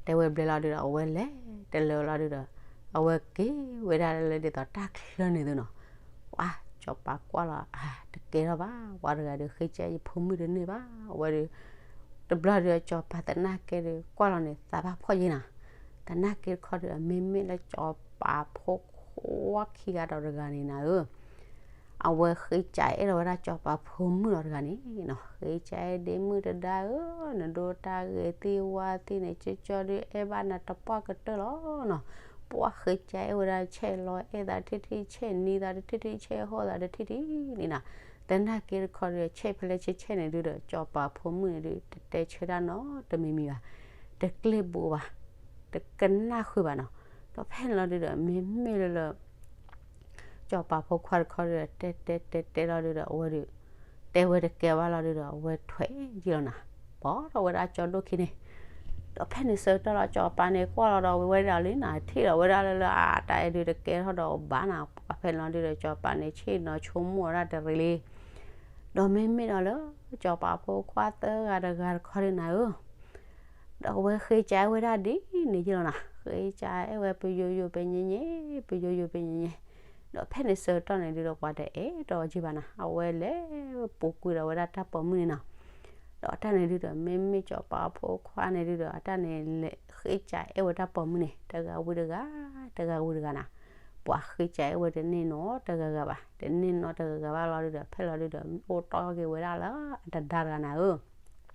တဲဝဲဘျဲလီၤဒုဒီး အဝဲလဲၤတလၢလီၤဒုဒီး အဝဲက့ၤဝဲဒၣ်လၢဒ်သိးတၢ်ချၢန့ၣ်သုနီၤ. ပှၤစီၤပၤကွၢ်လီၤ အါ တကဲထီၣ်ဘၣ်, ပှၤတဂၤဒီး ဃ့ကၠါယဖိမုၣ်တန့ၢ်ဘၣ်. အဝဲဒီး တဘျီဒီး စီၤပၤသနာ်က့ဒီး ကွၢ်လီၤန့ၣ် သးဘၣ်ဖှီၣ်ယဲနီၤ. သနာ်က့တခီဒီး မ့မ့ၢ်လၢစီၤပၤဖိခွါခံဂၤဒီးတဂၤန့ၣ်နၤဧၢ အဝဲဃ့ကၠါအဲၣ်လီၤဝဲဒၣ်စီၤပၤဖိမုၣ်လီၤတဂၤန့ၣ်နီၤ. ဃ့ကၠါအဲၣ်ဒ့မုၣ်တဒါဧၢ, နဒိတၢ်ဂဲၤသ့ၣ်ဝါသ့ၣ်န့ၣ် ကၠီကၠီဒုးအဲၣ်ဘၣ်နၤတပှၢ်ကတၢၢ်လီၤနီၤ. ပှၤဃ့ကၠါအဲၣ်ဝဲဒၣ်ဆဲးလီၤအဲၣ်သးတထံၣ်ထံၣ်, ဆဲးနံသးတထံၣ်ထံၣ်, ဆဲးဟီၣ်သးတထံၣ်ထံၣ်န့ၣ်နီၤ. သနာ်က့တခီဒီး ဆဲးဖဲလဲၣ်ဆဲးဆဲးန့ၣ်ဒုဒီး စီၤပၤဖိမုၣ်န့ၣ်ဒုး တတဲဆၢတၢ်နီတမံၤမံၤဘၣ်, တကျ့ဘူးဘၣ်, တကနၣ်ဃုာ်ဘၣ်နီၤ. ဒီးဖဲန့ၣ်လီၤဒုဒီး မ့မ့ၢ်လၢလၢ စီၤပၤဖိခွါတခီဒီး တဲတဲတဲတဲလီၤဒုဒီး အဝဲဒီး တဲဝဲတကဲဘၣ်လီၤဒုဒီး အဝဲထွဲယံာ်လီၤနၤ, ပိာ်ထီၣ်ဝဲဒၣ်ကၠီဒိၣ်ခံန့ၣ်. ဒီးဖဲန့ၣ်ဆၢကတီၢ်လီၤ စီၤပၤန့ၣ်ကွၢ်လီၤဒီး ဝဲဒၣ်လံနၤ ထံၣ်လီၤဝဲဒၣ်လၢလၢအတၢ်အဲၣ်ဒုးတကဲထီၣ်ဒီးဘၣ်နၤ. ပှၤဖဲန့ၣ်လီၤဒုဒီး စီၤပၤန့ၣ် ဆ့ၣ်နီၤဆိကမိၣ်ဝဲဒၣ်တရံးလံ. ဒီးမ့မ့ၢ်ဒီးလၢ စီၤပၤဖိခွါသၢဂၤတဂၤတခီဒုနၤဧၢ ဒီးအဝဲဃ့ကၠါအဲၣ်ဝဲဒၣ်ဒ်န့ၣ်ယ့ၢ်လီၤနၤ, ဃ့ကၠါအဲၣ်ဝဲပယိယိပညဲညဲ, ပယိယိပညဲညဲ. ဒီးဖဲန့ၣ်ဆၢကတီၢ်န့ၣ်ဒုဒီး ပှၤတအဲၣ်တီယ့ၢ်ဘၣ်နၤ, အဝဲလဲၤပူၤကွံာ်ဒီးဝဲဒၣ်တၢ်ပိာ်မုၣ်န့ၣ်နီၤ. ဒီးတၢ်န့ၣ်ဒုဒီး မ့မ့ၢ်စီၤပၤဖိခွါန့ၣ်ဒုဒီး အတၢ်န့ၣ်လဲၤဃ့ကၠါအဲၣ်ဝဲတၢ်ပိာ်မုၣ်န့ၣ် တဂၤဝံၤတဂၤ, တဂၤဝံၤတဂၤနၤ. ပှၤဃ့ကၠါအဲၣ်ဝဲတန့ၢ်နီတဂၤဂၤဘၣ်, တန့ၢ်နီတဂၤဂၤဘၣ်လီၤဒုဒီး ဖဲလီၤဒုဒီး အိၣ်တီၢ်က့ၤဝဲဒၣ်လၢအတဒါတဂၤနၤဧၢ အိၣ်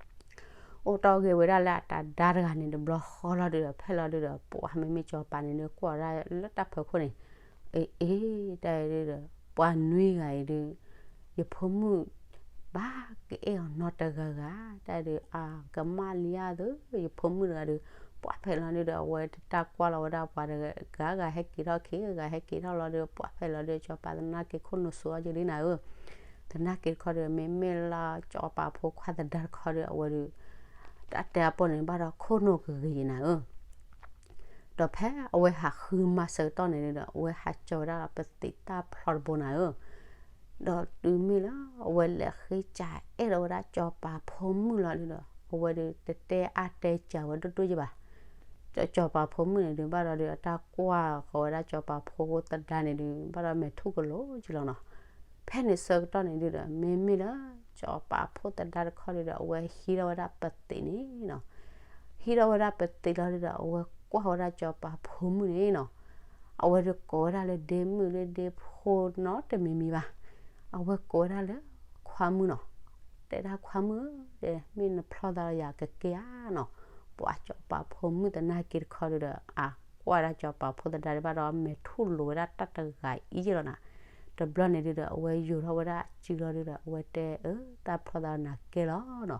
တီၢ်က့ၤဝဲဒၣ်လၢအတဒါတဂၤန့ၣ် တဘျီဃီလီၤဒုဒီး ဖဲလီၤဒုဒီး ပှၤမ့မ့ၢ်စီၤပၤန့ၣ်ဒုး ကွၢ်ဝဲဒၣ်လၢတၢ်ဖၢခိၣ်န့ၣ်, အ့အ့, တၢ်ဒုဒီး ပှၤနွံဂၤအံၤဒုး ယဖိမုၣ် ဘၣ်ကအဲၣ်အီၤနီတဂၤဂၤ, တၢ်ဒုးအကမၣ်လံဧါသၢ, ယဖိမုၣ်တဂၤဒုး, ပှၤဖဲလီၤဒုဒီး အဝဲတၢ်ကွၢ်လီၤဝဲဒၣ်ပှၤတဂၤဂၤဟဲက့ၤထီၣ်ခံ ဂၤဟဲက့ၤထီၣ်လီၤဒုး ပှၤဖဲလီၤဒုး စီၤပၤသနာ်က့ခိၣ်နူာ်စိအီၤက့ၤလံနၤဧၢ သနာ်က့တခီဒီး မ့မ့ၢ်လၢစီၤပၤဖိခွါသဒါတခီဒီး အဝဲဒီး တၢ်တဲအပူၤန့ၣ် ဘၣ်ဒီးခိၣ်နူာ်ကဂ့ၤနၤဧၢ ဒီးဖဲအဝဲဟးဃုမၤဆၢကတီၢ်န့ၣ်ဒုဒီး အဝဲဟးကၠီၤဝဲဒၣ်ပသံးတၢ်ဖျီတဘိနၤဧၢ ဒီးတုၤမ့ၢ်လၢအဝဲလဲၤဃ့ကၠါအဲၣ်လီၤဝဲဒၣ်စီၤပၤဖိမုၣ်လီၤဒုဒီး အဝဲဒီးတတဲအါတဲစှၤဝဲဒိၣ်ဒိၣ်ယဲၢ်ဘၣ် စီၤပၤဖိမုၣ်န့ၣ်ဒုး ဘၣ်ဒီးဒုး အတၢ်ကွၢ်ဃီၤဝဲဒၣ်စီၤပၤဖိသဒါန့ၣ်ဒုး ဘၣ်ဒီးမဲာ်ထူၣ်ကလိၤကလီၤနီၤ. ဖဲန့ၣ်ဆၢကတီၢ်န့ၣ်ဒုဒီး မ့မ့ၢ်လၢ စီၤပၤဖိသဒါတခီဒုဒီး အဝဲဟံးထီၣ်ဝဲဒၣ်ပသံးန့ၣ်နီၤ. ဟံးထီၣ်ဝဲဒၣ်ပသံးလီၤဒုဒီး အဝဲကွၢ်ဝဲဒၣ်စီၤပၤဖိမုၣ်န့ၣ်နီၤ. အဝဲဒီးကိးဝဲဒၣ်လၢဒ့မုၣ်လၢဒ့ဖိနီတမံၤမံၤဘၣ်. အဝဲကိးဝဲဒၣ်လၢခွါမုၣ်နီၤ. တဲဒၣ်ခွါမုၣ်ဧၢ, မ့ၢ်နဖျီသးဒီးယၤကကဲဧါနီၤ. ပှၤစီၤပၤဖိမုၣ်သနာ်က့တခီဒုဒီး အကွၢ်ဒၣ်စီၤပၤဖိသဒါဒုး ဘၣ်ဒီးမဲာ်ထူၣ်လိၤဝဲဒၣ်တၢ်တဂၤအံၤယဲၢ်လီၤနၤ. တဘျီန့ၣ်ဒုဒီး အဝဲယိၤထီၣ်ဝဲဒၣ်စုလီၤဒုဒီး အဝဲတဲအၢ တၢ်ဖျီသးနၤကဲလီၤနီၤ.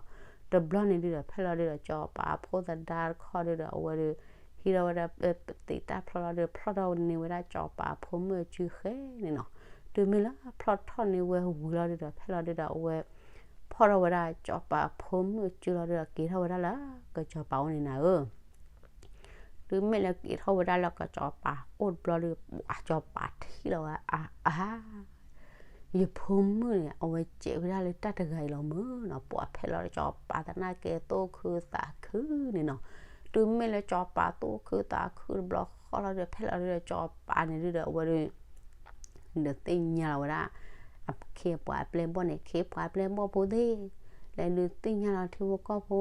တဘျီန့ၣ်ဒုဒီး ဖဲလီၤဒုဒီး စီၤပၤဖိသဒါတခီဒုဒီး အဝဲဒီး ဟံးထီၣ်ဝဲဒၣ်ပသံးတၢ်ဖျီလီၤဒုး ဖျီထီၣ်န့ၢ်ဝဲဒၣ်စီၤပၤဖိမုၣ်အစုဃဲန့ၣ်နီၤ. တုၤမ့ၢ်လၢဖျီထီၣ်န့ၢ်ဝဲဝံၤလီၤဒုဒီး ဖဲလီၤဒုဒီး အဝဲ ဖီၣ်ထီၣ်ဝဲဒၣ်စီၤပၤဖိမုၣ်အစုလီၤဒုဒီး က့ၤထီၣ်ဝဲဒၣ်လၢကစီၤပၤအိၣ်န့ၣ်နၤဧၢ တုၤမ့ၢ်လၢက့ၤထီၣ်ဝဲဒၣ်လၢကစီၤပၤအိၣ်တဘျီဒုး ပှၤစီၤပၤထံၣ်လီၤဝဲ အါအါ ယဖိမုၣ်န့ၣ် အဝဲစဲးဝဲဒၣ်လၢတၢ်တဂၤအံၤလီၤမၢ်နီၤ. ပှၤဖဲလီၤစီၤပၤသနာ်က့သူၣ်ခုသးခုန့ၣ်နီၤ. တုၤမ့ၢ်လၢစီၤပၤသူၣ်ခုသးခုတဘျီဃီလီၤဒုး ဖဲလီၤဒုဒီး စီၤပၤန့ၣ်ဒုဒီး အဝဲဒီး ဒီးသ့ၣ်ညါလီၤဝဲဒၣ် အခ့အပှၤအပျဲၢ်ဘီၣ်န့ၣ် ခ့ပှၤအပျဲၢ်ဘီၣ်ဖိသ့ၣ် လဲၤဒုးသ့ၣ်ညါလီၤထံဖိကီၢ်ဖိ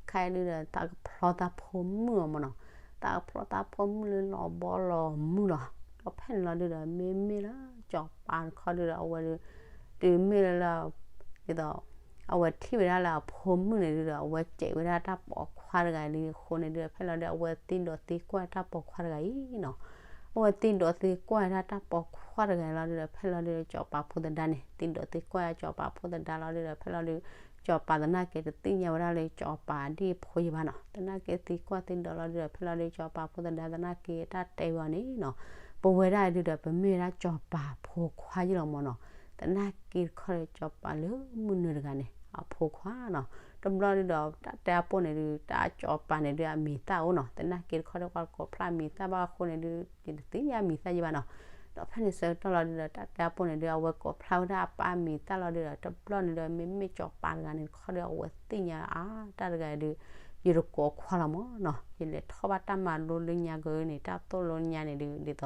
ခဲအံၤဒုဒီး သးကဖျီသးဖိမုၣ်အီၤမၢ်နီၤ. သးကဖျီသးဖိမုၣ်လၢလီၤဘီလီၤမုၢ်လီၤ. ဒီးဖဲန့ၣ်လီၤဒုဒီး မ့မ့ၢ်လၢစီၤပၤတခီဒုဒီး အဝဲဒီး တုၤမ့ၢ်လၢ ဒ်သိး အဝဲထံၣ်ဝဲဒၣ်လၢအဖိမုၣ်န့ၣ်ဒုဒီး အဝဲစဲးဝဲဒၣ်တၢ်ပိာ်ခွါတဂၤလံအဃိန့ၣ်ဒုဒီး ဖဲလီၤဒု အဝဲသံဒိးသံကွၢ်တၢ်ပိာ်ခွါတဂၤအံၤနီၤ. အဝဲသံဒိးသံကွၢ်တၢ်တၢ်ပိာ်ခွါတဂၤအံၤလီၤဒုဒီး ဖဲလီၤဒုဒီး စီၤပၤဖိသဒါန့ၣ် သံဒိးသံကွၢ်စီၤပၤဖိသဒါလီၤဒုဒီး ဖဲလီၤဒု စီၤပၤသနာ်က့တသ့ၣ်ညါဝဲဒၣ်လၢစီၤပၤဒ်အဖိယဲၢ်ဘၣ်နီၤ. သနာ်က့သံကွၢ်သံဒိးလီၤဒုဒီး ဖဲလီၤဒု စီၤပၤဖိသဒါသနာ်က့တၢ်တဲဝဲအီၤန့ၣ်နီၤ. ပဝဲဒၣ်ဒုဒီး ပမ့ၢ်ဝဲဒၣ်စီၤပၤဖိခွါယဲၢ်လီၤမၢ်နီၤ. သနာ်က့တခီဒီး စီၤပၤလၢမုၢ်နုာ်တဂၤန့ၣ် အဖိခွါနီၤ. တဘျီဒုဒီး တၢ်တဲအပိၢ်န့ၣ်ဒု တၢ်စီၤပၤန့ၣ်ဒု အမံၤသၣ်အိၣ်နီၤ, သနာ်က့တခီဒီး ပှၤကိးဖျါအမံၤသၣ်ဘၣ်အဃိန့ၣ်ဒု ယတသ့ၣ်ညါအမံၤသၣ်ယဲဘၣ်နီၤ. ဒီးဖဲန့ၣ်ဆၢကတီၢ်လီၤဒုဒီး တၢ်တဲအပိၢ်န့ၣ်ဒု အဝဲကိးဖျါဝဲဒၣ်အပၢ်အမံၤသၣ်လီၤဒုဒီး တဘျီန့ၣ်ဒု မ့မ့ၢ်စီၤပၤတဂၤန့ၣ်တခီဒီး အဝဲသ့ၣ်ညါအါတၢ်တဂၤဒု ယတကိးခွါလီၤမၢ်နီၤ, ယလဲၤထီၣ်ဘၣ်တၢ်မၤလိလၢညါကန့ၣ် တၢ်သိၣ်လိညါန့ၣ်ဒု ဒ်သိး ဒ်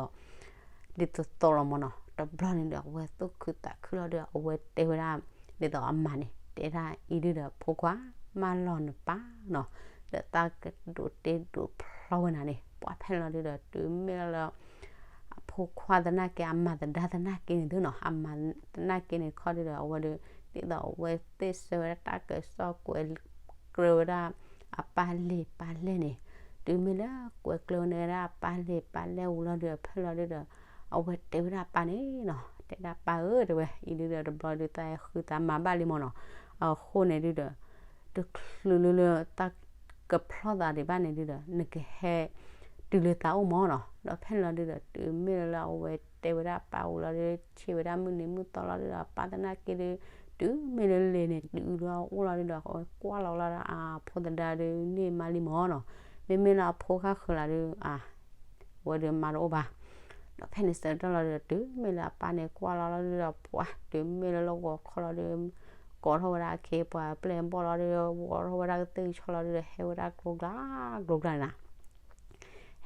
သိးသိးလီၤမၢ်နီၤ. တဘျီန့ၣ်ဒီး အဝဲသူၣ်ခုသးခုလီၤဒီး အဝဲတဲဝဲဒၣ် ဒ်သိးအမါန့ၣ် တဲဒၣ်အံၤဒုဒီး ဖိခွါ မၤလီၤနပၢ်နီၤ, ဒီးတၢ်ကဒိးတ့ဒိးဖျီဝဲနၤန့ၣ် ပှၤဖဲလီၤဒုဒီး တုၤမ့ၢ်လၢ အဖိခွါသနာ်က့ အမၤသဒါသနာ်က့န့ၣ်သုနီၤ, အမၤသနာ်က့န့ၣ်ခီဒုဒီး အဝဲဒု ဒ်သိးအဝဲသ့ၣ်ဆၢဝဲဒၣ်တၢ်ကစီၣ်ကွဲးကြၢးဝဲဒၣ် အပၢ်လံာ်ပၢ်လဲၢ်န့ၣ်, တုၤမ့ၢ်လၢကွဲးကျၢၤန့ၣ်ဝဲဒၣ်အပၢ်လံာ်ပၢ်လဲၢ်ဝံၤလီၤဒုဒီး ဖဲလီၤဒုဒီး အဝဲတဲဝဲဒၣ်အပၢ်န့ၣ်နီၤ, တဲဒၣ်ပၢ်ဧၢ တဲဝဲ အံၤဒုဒီး တဘျီဒု သးဃုသးမၤဘၣ်လံမၢ်နီၤ, အဃိန့ၣ်ဒုဒီး တချုးလၢလၢတၢ်ကဖျီသးဒံးဘၣ်န့ၣ်ဒုဒီး နကဟဲတုၤလၢသးအိၣ်မၢ်နီၤ. ဒီးဖဲလီၤဒုဒီး တုၤမ့ၢ်လၢအဝဲတဲဝဲဒၣ်အပၢ်ဝံၤလီၤဒု ဆ့ဝဲဒၣ်မုၢ်နံၤမုၢ်သီလီၤဒုဒီး အပၢ်သနာ်က့ဒု တုၤမ့ၢ်လၢလဲၤန့ၣ် တုၤလၢအအိၣ်လီၤဒုဒီး အဝဲကွၢ်လီၤလီၤဒီး အဖိသဒါဒုန့ၣ်မးလံမၢ်နီၤ, မ့မ့ၢ်လၢအဖိဃၣ်ဃုာ်လီၤဒု အဝဲဒုမၤတအိၣ်ဘၣ်. ဒီးဖဲန့ၣ်ဆၢကတီၢ်လီၤဒုဒီး တုၤမ့ၢ်လၢအပၢ်န့ၣ်ကွၢ်လီၤလီၤဒုဒီး ပှၤ တုၤမ့ၢ်လၢလၢဂီၤခီလီၤဒု ကိးထီၣ်ဝဲဒၣ်အခ့အပှၤပျဲၢ်ဘီၣ်လီၤဒု ဝီထီၣ်ဝဲဒၣ်ကသ့ၣ်ကဆီလီၤဒုဒီး ဟဲဝဲဒၣ်ကျိၤကျါ ကျိၤကျါန့ၣ်နီၤ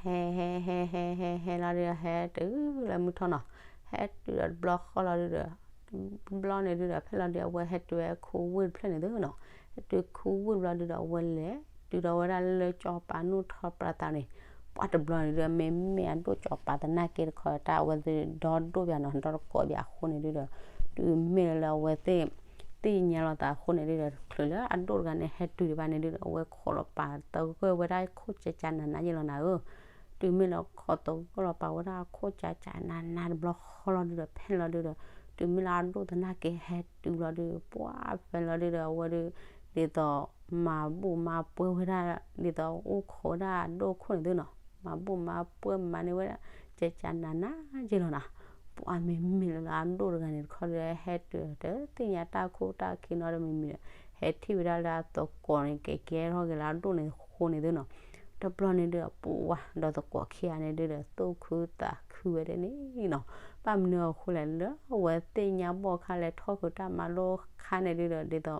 ဟဲဟဲဟဲဟဲဟဲဟဲလီၤဒုဒီး ဟဲတုၤလၢမုၢ်ထီၣ်နီၤ, ဟဲတုၤဒီးတဘျီဃီလီၤဒုဒီး တဘျီန့ၣ်ဒုဒီး ဖဲလီၤဒု အဝဲဟဲတုၤဝဲခူဝ့ၢ်တဖျၢၣ်န့ၣ်သုနီၤ, ဟဲတုၤခူဝ့ၢ်တဘျီဒုဒီး အဝဲလဲၤတုၤဒီးဝဲဒၣ်လၢ စီၤပၤနူၢ်ထီၣ်ပြးသးန့ၣ်, ပှၤတဘျီန့ၣ်ဒုဒီး မ့မ့ၢ်အဒိၣ်စီၤပၤသနာ်က့တခီ တၢ်အဝဲသ့ၣ်ဒီဒိၣ်ပၠးနီၤ ဒီတကိးပၠးအဃိန့ၣ်ဒုဒီး တုၤမ့ၢ်လၢအဝဲသ့ၣ် သ့ၣ်ညါလီၤသးအဃိန့ၣ်ဒုဒီး တချုးလၢအဒိၣ်တဂၤန့ၣ် ဟဲတုၤဒံးဘၣ်န့ၣ်ဒုဒီး အဝဲခိးလီၤပာ်သဂၢၢ်ဝဲဒၣ်ခိၣ်ကၠးကၠးနးနးယဲလီၤနၤဧၢ တုၤမ့ၢ်လၢခိးသဂၢၢ်လီၤပာ်ဝဲဒၣ်ခိၣ်ကၠးကၠးနးနးတဘျီဃီလီၤဒုဒီး ဖဲလီၤဒုဒီး တုၤမ့ၢ်လၢအဒိၣ်သနာ်က့ဟဲတုၤလီၤဒု ပှၤဖဲလီၤဒုဒီး အဝဲဒု ဒ်သိးမၤဘူၣ်မၤပှဲၤဝဲဒၣ် ဒ်သိးအိၣ်ခိးဝဲဒၣ်အဒိၣ်ခိၣ်န့ၣ်သုနီၤ, မၤဘူၣ်မၤပှဲၤမၤန့ၢ်ဝဲဒၣ် ကၠးကၠးနးနးယဲလီၤနၤ, ပှၤမ့မ့ၢ်လၢလၢအဒိၣ်တဂၤန့ၣ်တခီဒီး ဟဲတုၤတသ့ၣ်ညါတၢ်ခိၣ်တၢ်ခံနီတမံၤမံၤဒီး ဟဲထံၣ်ဝဲဒၣ်လၢအသကိးန့ၣ် ကဲကဲထီၣ်က့ၤလၢအဒိၣ်န့ၣ်အဃိန့ၣ်သုနီၤ, တဘျီန့ၣ်ဒုဒီး ပှၤဒီးသကိးခံဂၤန့ၣ်ဒုဒီး သူၣ်ခုသးခုဝဲဒၣ်န့ၣ်နီၤ, ဘၣ်မနုၤအဃိလဲၣ် လၢအဝဲသ့ၣ်ညါဘီၣ်ခါလဲၤထီၣ်ဃုာ်တၢ်မၤလိခါန့ၣ်ဒုဒီး ဒ်သိး တၢ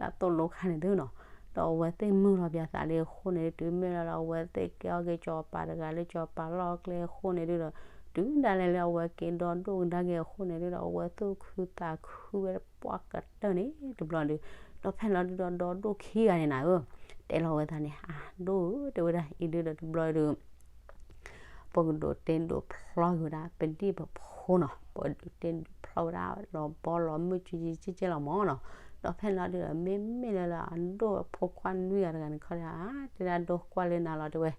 ်သိၣ်လိခါန့ၣ်သုနီၤ, ဒီးအဝဲသ့ၣ်မုာ်လီၤပၠးသးလံအဃိန့ၣ် တုၤမ့ၢ်လၢလၢအဝဲသ့ၣ်ကဲထီၣ်က့ၤစီၤပၤတဂၤလၢစီၤပၤလီၢ်ကျဲအဃိန့ၣ်ဒုဒီး တုၤဒၣ်လဲာ်လၢအဝဲက့ၤဒီဒိၣ်ကဒါက့ၤအဃိန့ၣ်ဒုဒီး အဝဲသူၣ်ခုသးခုဝဲပှၤကတၢၢ်န့ၣ်တဘျီဒု, ဒီးဖဲလီၤဒုဒီး ဒီဒိၣ်ခံဂၤန့ၣ်နၤဧၢ, တဲလီၤဝဲသးန့ၣ် အဒိၣ်ဧၢ တဲဝဲဒၣ်အံၤဒုဒီးတဘျီဒု ပကဒိးတ့ဒိးဖျီက့ၤဝဲဒၣ်ပဒံၣ်ပဖိနီၤ, ပဒိးတ့ဒိးဖျီဝဲဒၣ်လီၤဘီလီၤမုၢ်ကကကကလီၤမၢ်နီၤ, ဒီးဖဲလီၤဒုဒီး မ့မ့ၢ်လၢလၢအဒိၣ်အဖိခွါနွံဂၤတဂၤန့ၣ်ခီဒီး တဲဒၣ်ဒိၣ်ကွၢ်လၢနၤလီၤတဲဝဲ,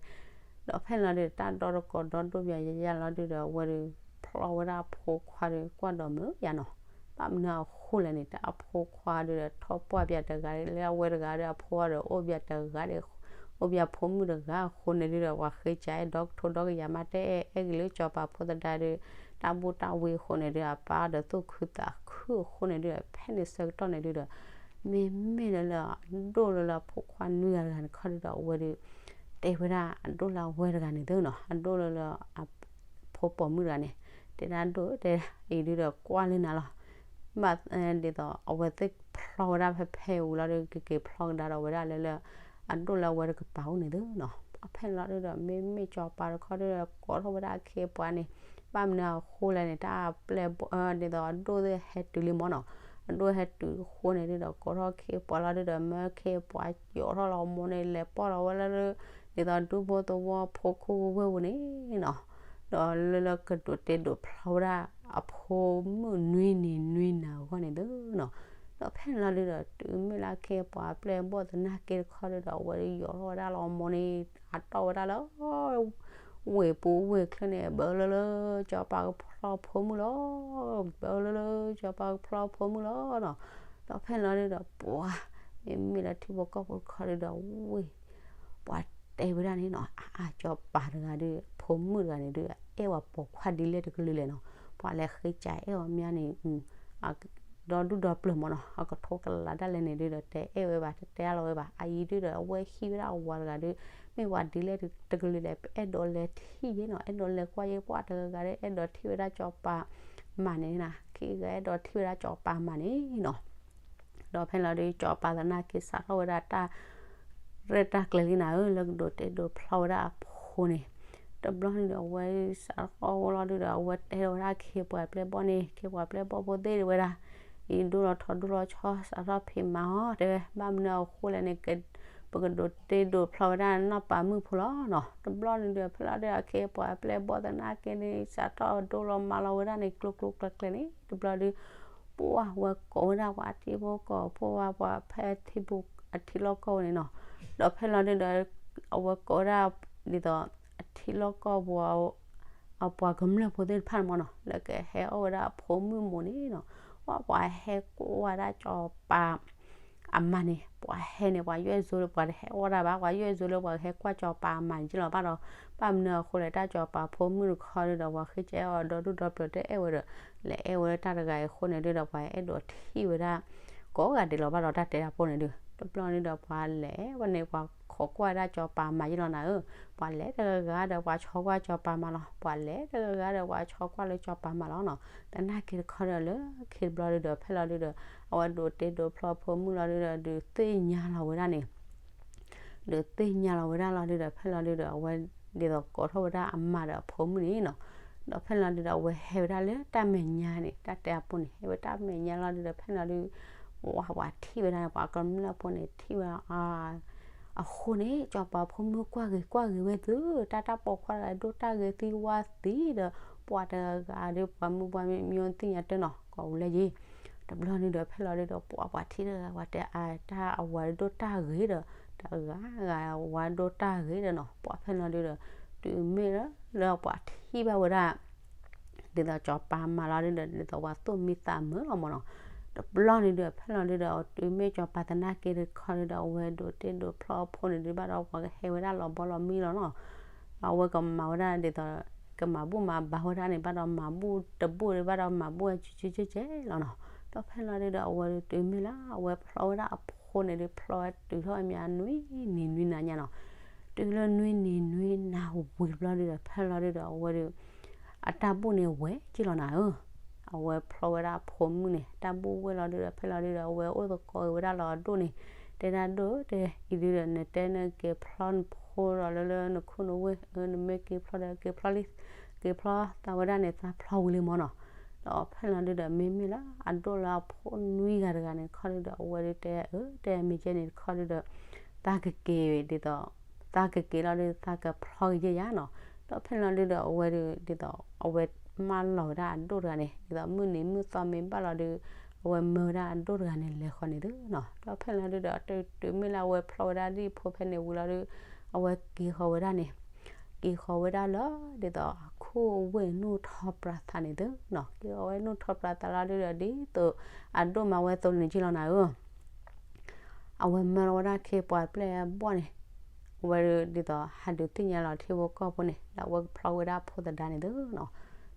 ဒီးဖဲလီၤဒုဒီး တၢ်ဒီတကိးဒီဒိၣ်ပၠးယယလီၤဒုဒီး အဝဲဒု ဖျီဝဲဒၣ်အဖိခွါဒု ကွၢ်ဒီးမုာ်ယါနီၤ, ဘၣ်မနုၤအဃိလဲၣ်န့ၣ် တၢ်အဖိခွါဒုဒီး ထီၣ်ပှၢ်ပၠးတဂၤလၢအဝဲတဂၤဒီး အဖိခွါဒီး အိၣ်ပၠးတဂၤဒီး အိၣ်ပၠးဖိမုၣ်တဂၤအဃိန့ၣ်ဒုဒီး ပှၤဃ့ကၠးအဲၣ်ဒီကထိဒီကယၤမး တဲအဲၣ်ဂ့ၤလၢစီၤပၤဖိသဒါဒု တၢ်ဘူၣ်တၢ်ဝံအဃိန့ၣ်ဒု အပၢ်ဒီးသူၣ်ခုသးခုအဃိန့ၣ်ဒုဒီး ဖဲန့ၣ်ဆၢကတီၢ်န့ၣ်ဒုဒီး မ့မ့ၢ်လၢလၢအဒိၣ်လၢလၢအဖိခွါနွံဂၤတဂၤန့ၣ်ခီဒုဒီး အဝဲဒု တဲဝဲဒၣ်အဒိၣ်လၢအဝဲတဂၤန့ၣ်သုနီၤ အဒိၣ်လၢလၢအဖိပိာ်မုၣ်တဂၤန့ၣ် တဲဒၣ်ဒိၣ်တဲအံၤဒုဒီးကွၢ်လၢနၤလီၤ ဘၣ် ဒ်သိးအဝဲသ့ၣ်ဖျီဝဲဒၣ်ဖဲဖဲဝံၤလီၤဒု ကက့ၤဖျီကဒါဒီးဝဲဒၣ်လၢလၢ အဒိၣ်လၢအဝဲတကပၤအိၣ်န့ၣ်သုနီၤ ဖဲလီၤဒုဒီး မ့မ့ၢ်စီၤပၤတခီဒုဒီး ကိးထီၣ်ဝဲဒၣ်အခ့အပှၤန့ၣ် ဘၣ်မနုၤအဃိလဲၣ်န့ၣ် တၢ်ပျဲၢ်ဘီၣ် ဒ်သိးအဒိၣ်သ့ၣ်ဟဲတုၤလံမၢ်နီၤ အဒိၣ်ဟဲတုၤအဃိန့ၣ်ဒုဒီး ကိးထီၣ်အခ့အပှၤလီၤဒုဒီး မၢခ့အပှၤယိးထီၣ်လီၤမၢ်န့ၣ် လဲၤပီၢ်လီၤဝဲလၢ ဒ်သိးဒူဖိသဝီဖိခိၣ်ဝဲၢ်ပူၤန့ၣ်နီၤ ဒီးလၢလၢကဒိးတ့ဒိးဖျီဝဲဒၣ်အဖိမုၣ်နွံနံၤနွံနၤအဂီၢ်န့ၣ်သုနီၤ ဒီးဖဲန့ၣ်လီၤဒုဒီး တုၤမ့ၢ်လၢအခ့အပှၤပျဲၢ်ဘီၣ်သနာ်က့တခီဒုဒီး အဝဲဒုးယိးထီၣ်ဝဲဒၣ်လီၤမၢ်န့ၣ် အတီၢ်ဝဲဒၣ်လၢ ဝ့ၢ်ပူၤဝ့ၢ်ချၢန့ၣ် ဘၣ်လၢလၢ စီၤပၤကဖျီဖိမုၣ်လီၤ ဘၣ်လၢလၢ စီၤပၤကဖျီဖိမုၣ်လီၤနီၤ ဒီးဖဲန့ၣ်လီၤဒုဒီး ပှၤ မ့မ့ၢ်လၢထံဖိကီၢ်ဖိတခီဒုဒီး ဝ့ၢ် ပှၤတဲဝဲဒၣ်န့ၣ်နီၤ အါအါ စီၤပၤတဂၤဒုး ဖိမုၣ်တဂၤန့ၣ်ဒုး အဲၣ်ဝဲပိာ်ခွါဒ်လဲၣ်တကလုာ်လဲၣ်နီၤ ပှၤလဲၤဃ့ကးအဲၣ်အီၤမးန့ၣ် အ ဒီဒူၣ်ဒီပျၢၤမၢ်နီၤ, အကထိကလးဒၣ်လဲာ်န့ၣ်ဒုဒီး တဲအဲၣ်ဝဲဘၣ် တတဲအါလီၤဝဲဘၣ်. အအံၤဒုဒီး အဝဲဟံးဝဲဒၣ်အဝၤတဂၤဒီး မ့ၢ်ဝၤဒ်လဲၣ်တကလုာ်လဲၣ် ပအဲၣ်ဒိးလဲၤထံၣ်ယဲနီၤ, အဲၣ်ဒိးလဲၤကွၢ်ယဲ ပှၤတဂၤဂၤဒီး အဲၣ်ဒိးထံၣ်ဝဲဒၣ်စီၤပၤမၤန့ၣ်နီၤ, ခံဂၤအဲၣ်ဒိးထံၣ်ဝဲဒၣ်စီၤပၤမၤန့ၣ်နီၤ. ဒီးဖဲလီၤဒုး စီၤပၤသနာ်က့ စးထီၣ်ဝဲဒၣ်တၢ် ရဲၣ်တၢ်ကျဲၤလံနၤဧၢ, လၢကဒိးတ့ဒိးဖျီဝဲဒၣ်အဖိန့ၣ်, တဘျီန့ၣ်ဒီး အဝဲစးထီၣ်ဝဲလီၤဒုဒီး အဝဲတဲထီၣ်ဝဲဒၣ်ခ့ပှၤပျဲၢ်ဘီၣ်န့ၣ်, ခ့ပှၤပျဲၢ်ဘီၣ်ဖိသ့ၣ်ဝဲဒၣ်, အံၤဒိၣ်လီၤထီဒိၣ်လီၤဆီ စးထီၣ်ဖံးမၤအီၤ တဲဝဲ, ဘၣ်မနုၤအဃိလဲၣ်န့ၣ် ပကဒိးတ့ဒိးဖျီဝဲဒၣ်နီၢ်ပၤမုၣ်ဖိလီၤနီၤ. တဘျီန့ၣ်ဒီး ဖဲလီၤဒုဒီး ခ့ပှၤပျဲၢ်ဘီၣ်သနာ်က့န့ၣ် စးထီၣ်ဒိၣ်လီၤမၤလီၤဝဲဒၣ်န့ၣ် ကျိကျိကျဲကျဲန့ၣ် တဘျီဒုး ပှၢ်ဝဲကိးဝဲဒၣ်ပှၤထံဖိကီၢ်ဖိ ပှၤဖဲထံဖိအထံလီၢ်ကီၢ်န့ၣ်နီၤ. ဒီးဖဲလီၤဒုဒီး အဝဲကိးဝဲဒၣ် ဒ်သိး အထံလီၢ်ကီၢ်ပူၤ အပှၤကမျၢၢ်ဖိသ့ၣ်တဖၣ်န့ၣ်မၢ်နီၤ လၢကဟဲအီၣ်ဝဲဒၣ်အဖိမုၣ်မိၢ်န့ၣ်နီၤ, ပှၤပှၤဟဲကွၢ်ဝဲဒၣ်စီၤပၤအမါန့ၣ်, ပှၤဟဲန့ၣ် ပှၤယွဲၢ်စိလၢပှၤတဟဲအီၣ်တၢ်ဘၣ်, ပှၤယွဲၢ်စိလၢပှၤကဟဲကွၢ်စီၤပၤအမါန့ၣ်က့လီၤဘၣ်ဒီး, ဘၣ်မနုၤအဃိလဲၣ် တၢ်စီၤပၤဖိမုၣ်တခီဒုဒီး ပှၤဃ့ကဲအီၤဒီဒူၣ်ဒီပျၢၤတအဲၣ်ဝဲဒီး လဲၤအဲၣ်ဝဲလၢတၢ်တဂၤအံၤအဃိန့ၣ်ဒုဒီး ပှၤအဲၣ်ဒိးထံၣ်ဝဲဒၣ် ကိးဂၤဒဲးလီၤဘၣ်ဒီး တၢ်တဲတၢ်ပိၢ်န့ၣ်ဒု, တဘျီန့ၣ်ဒီး ပှၤလဲၤဝဲန့ၣ် ပှၤခိးကွၢ်ဒၣ်စီၤပၤမါယ့လီၤနၤဧၢ, ပှၤလဲၤတဂၤဂၤဒီး ပှၤဆီကွၢ်စီၤပၤမါလီၤ, ပှၤလဲၤတဂၤဂၤဒီး ပှၤဆီကွၢ်လၢစီၤပၤမါလီၤနီၤ. သနာ်က့တခီဒီးလၢခံတဘျီဒုဒီး ဖဲလီၤဒုဒီး အဝဲဒိးတ့ဒိးဖျီအဖိမုၣ်လီၤဒုဒီး ဒုးသ့ၣ်ညါလီၤဝဲဒၣ်န့ၣ် ဒုးသ့ၣ်ညါလီၤဝဲဒၣ်လီၤဒုဒီး ဖဲလီၤဒုဒီး အဝဲဒ်သိးကိးထီၣ်ဝဲဒၣ်အမါဒီးအဖိမုၣ်န့ၣ်နီၤ. ဒီးဖဲလီၤဒုဒီး အဝဲဟဲဝဲဒၣ်လၢတၢ်မဲာ်ညါန့ၣ် တၢ်တဲအပိၢ်န့ၣ် ဟဲဝဲတၢ်မဲာ်ညါလီၤဒုဒီး ဖဲလီၤဒု ပှၤပှၤထံၣ်ဝဲဒၣ်န့ၣ် ပှၤကမျၢၢ်ဖိန့ၣ် ထံၣ်ဝဲ အဃိန့ၣ် စီၤပၤဖိမုၣ်ကွၢ်ဂ့ၤကွၢ်ဂ့ၤဝဲသု, တၢ်တၢ်ပိာ်ခွါတဂၤဒိၣ်တၢ်ဂ့ၤသံဝါသံဒီး ပှၤတဂၤဒီး ပှၤမုၢ်ပှၤမ့ၢ်မ့ၢ်သ့ၣ်ညါတၢ်နီၤ ကိးဝဲလၢယ့ၢ်. တဘျီန့ၣ်ဒီး ဖဲလီၤဒုဒီး ပှၤပှၤထံၣ်တဂၤ ပှၤတဲအါ တၢ်အဝၤဒိၣ်တၢ်ဂ့ၤဒီး တဂၤဂၤဝၤဒိၣ်တၢ်ဂ့ၤဒီးနီၤ ပှၤဖဲလီၤဒုဒီး တုၤမ့ၢ်လၢ လၢပှၤထံၣ်ဘၣ်ဝဲဒၣ် ဒ်သိးစီၤပၤမါလီၤဒုဒီး ဒ်သိးပှၤသူၣ်မံသးမုာ်လီၤမၢ်နီၤ. တဘျီန့ၣ်ဒီး ဖဲလီၤဒုဒီး တုၤမ့ၢ်စီၤပၤသနာ်က့တခီဒုဒီး အဝဲဒိးတ့ဒိးဖျီအဖိန့ၣ်ဒုဘၣ်ဒီး ပှၤကဟဲဝဲဒၣ်လီၤဘီလီၤမံလီၤနီၤ. အဝဲကမၤဝဲဒၣ်ဒ်သိး ကမၤဘူၣ်မၤဘါဝဲဒၣ်န့ၣ် ဘၣ်ဒီးမၤဘူၣ်တဘူၣ်ဒုဘၣ်ဒီးမၤဘူၣ်ဝဲကကကဲကဲလီၤနီၤ. ဒီးဖဲလီၤဒုဒီး အဝဲဒုတုၤမ့ၢ်လၢ အဝဲဖျီဝဲဒၣ်အဖိန့ၣ်ဒု ဖျီဝဲတုၤထီၣ်အမ့ၢ်နွံနံၤနွံနၤညါနီၤ. တုၤလၢနွံနံၤနွံနၤဝံၤတဘျီဒုဒီး ဖဲလီၤဒုဒီး အဝဲဒု အတၢ်ဘူၣ်န့ၣ်ဝဲက့လီၤနၤဧၢ. အဝဲဖျီဝဲဒၣ်အဖိမုၣ်န့ၣ် တၢ်ဘူၣ်ဝဲလီၤဒုဒီး ဖဲလီၤဒုဒီး အဝဲအိၣ်သကိးဝဲဒၣ်လီၤအဒိၣ်န့ၣ် တဲဒၣ်ဒိၣ်တဲ အံၤဒုဒီး နတဲနက့ၤဖျီနဖိဒီးလၢလၢနခိၣ်နဝ့ၢ် နမ့ၢ်က့ၤဖျီဒီးက့ၤဖျီလံ က့ၤဖျီသးဝဲဒၣ်န့ၣ် သးဖျီဝံၤလံမၢ်နီၤ. ဒီးဖဲလီၤဒုဒီး မ့မ့ၢ်လၢအဒိၣ်လၢအဖိနွံဂၤတဂၤန့ၣ်တခီဒုဒီး အဝဲဒုတဲ အၢ တဲမ့ၢ်ကဲန့ၣ်တခီဒုဒီး သးကက့ၤဒ်သိး သးကက့ၤလီၤဒု သးကဖျီက့ၤယဲယါနီၤ. ဒီးဖဲလီၤဒုဒီး အဝဲဒု ဒ်သိး အဝဲမၢလီၤဝဲဒၣ်အဒိၣ်တဂၤန့ၣ် ဒ်သိးမုၢ်နံၤမုၢ်သီမ့ၢ်ဘၣ်လီၤဒု အဝဲမၢဝဲဒၣ်အဒိၣ်တဂၤန့ၣ် လဲၤဃီန့ၣ်သုနီၤ. ဒီးဖဲလီၤဒုဒီး တုၤမ့ၢ်လၢအဝဲဖျီဝဲဒၣ်ဒ်ဖိဖဲန့ၣ်ဝံၤလီၤဒု အဝဲက့ၤဃီၤဝဲဒၣ်န့ၣ် က့ၤဃီၤဝဲဒၣ်လၢ ဒ်သိးအခိၣ်အဝ့ၢ်နူၢ်ထီၣ်ပြးသးန့ၣ်သုနီၤ. က့ၤဃီၤဝဲနူၢ်ထီၣ်ပြးသးလီၤဒုဒီး ဒ်သိးအဒိၣ်မၤဝဲသိးန့ၣ်က့လီၤနၤဧၢ. အဝဲမၢလီၤဝဲဒၣ်ခ့ပှၤပျဲၢ်အဘီၣ်န့ၣ် အဝဲဒၣ်ဒ်သိးဟးဒုးသ့ၣ်ညါလီၤထံဖိကီၢ်ဖိန့ၣ် လၢအဝဲကဖျီဝဲဒၣ်ဖိသဒါန့ၣ်သုနီၤ.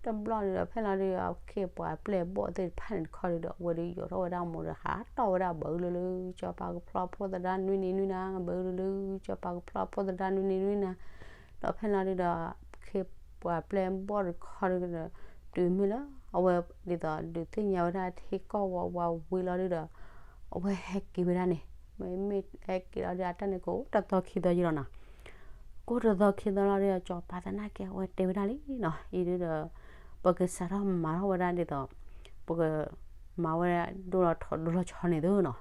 တဘျီဒုဒီး ဖဲလီၤဒုဒီး ခ့ပှၤပျဲၢ်ဘီၣ်သ့ၣ်တဖၣ်န့ၣ်တခီဒုဒီး အဝဲဒၣ်ယိးထီၣ်ဝဲဒၣ်အမိၢ်ဒီး ဟးတီၢ်ဝဲဒၣ်ဘၣ်အူလုလု စီၤပၤကဖျီဖိသဒါနွံနံၤနွံနၤ ဘၣ်အူလုလု စီၤပၤကဖျီဖိသဒါနွံနံၤနွံနၤ. ဒီးဖဲလီၤဒုဒီး ခ့ပှၤပျဲၢ်ဘီၣ်တခီဒုဒီး တုၤမ့ၢ်လၢ အဝဲဒ်သိး ဒုးသ့ၣ်ညါဝဲဒၣ်ထံကီၢ်ဝးဝးဝံၤလီၤဒုဒီး အဝဲဟဲက့ၤဝဲဒၣ်န့ၣ် မ့မ့ၢ်ဟဲက့ၤလီၤဒု အတၢ်န့ၣ်ကအိၣ်တသီခံသီယံလီၤနီၤ. ကအိၣ်တသီခံသီလီၤဒုဒီး စီၤပၤသနာ်က့ အဝဲတဲဝဲဒၣ်လံနီၤ အံၤဒုဒီး ပကစးထီၣ်မၤထီၣ်ဝဲဒၣ်ဒ်သိး ပကမၤဝဲဒၣ်ဒိၣ်လီၤထီဒိၣ်လီၤဆီန့ၣ်သုနီၤ.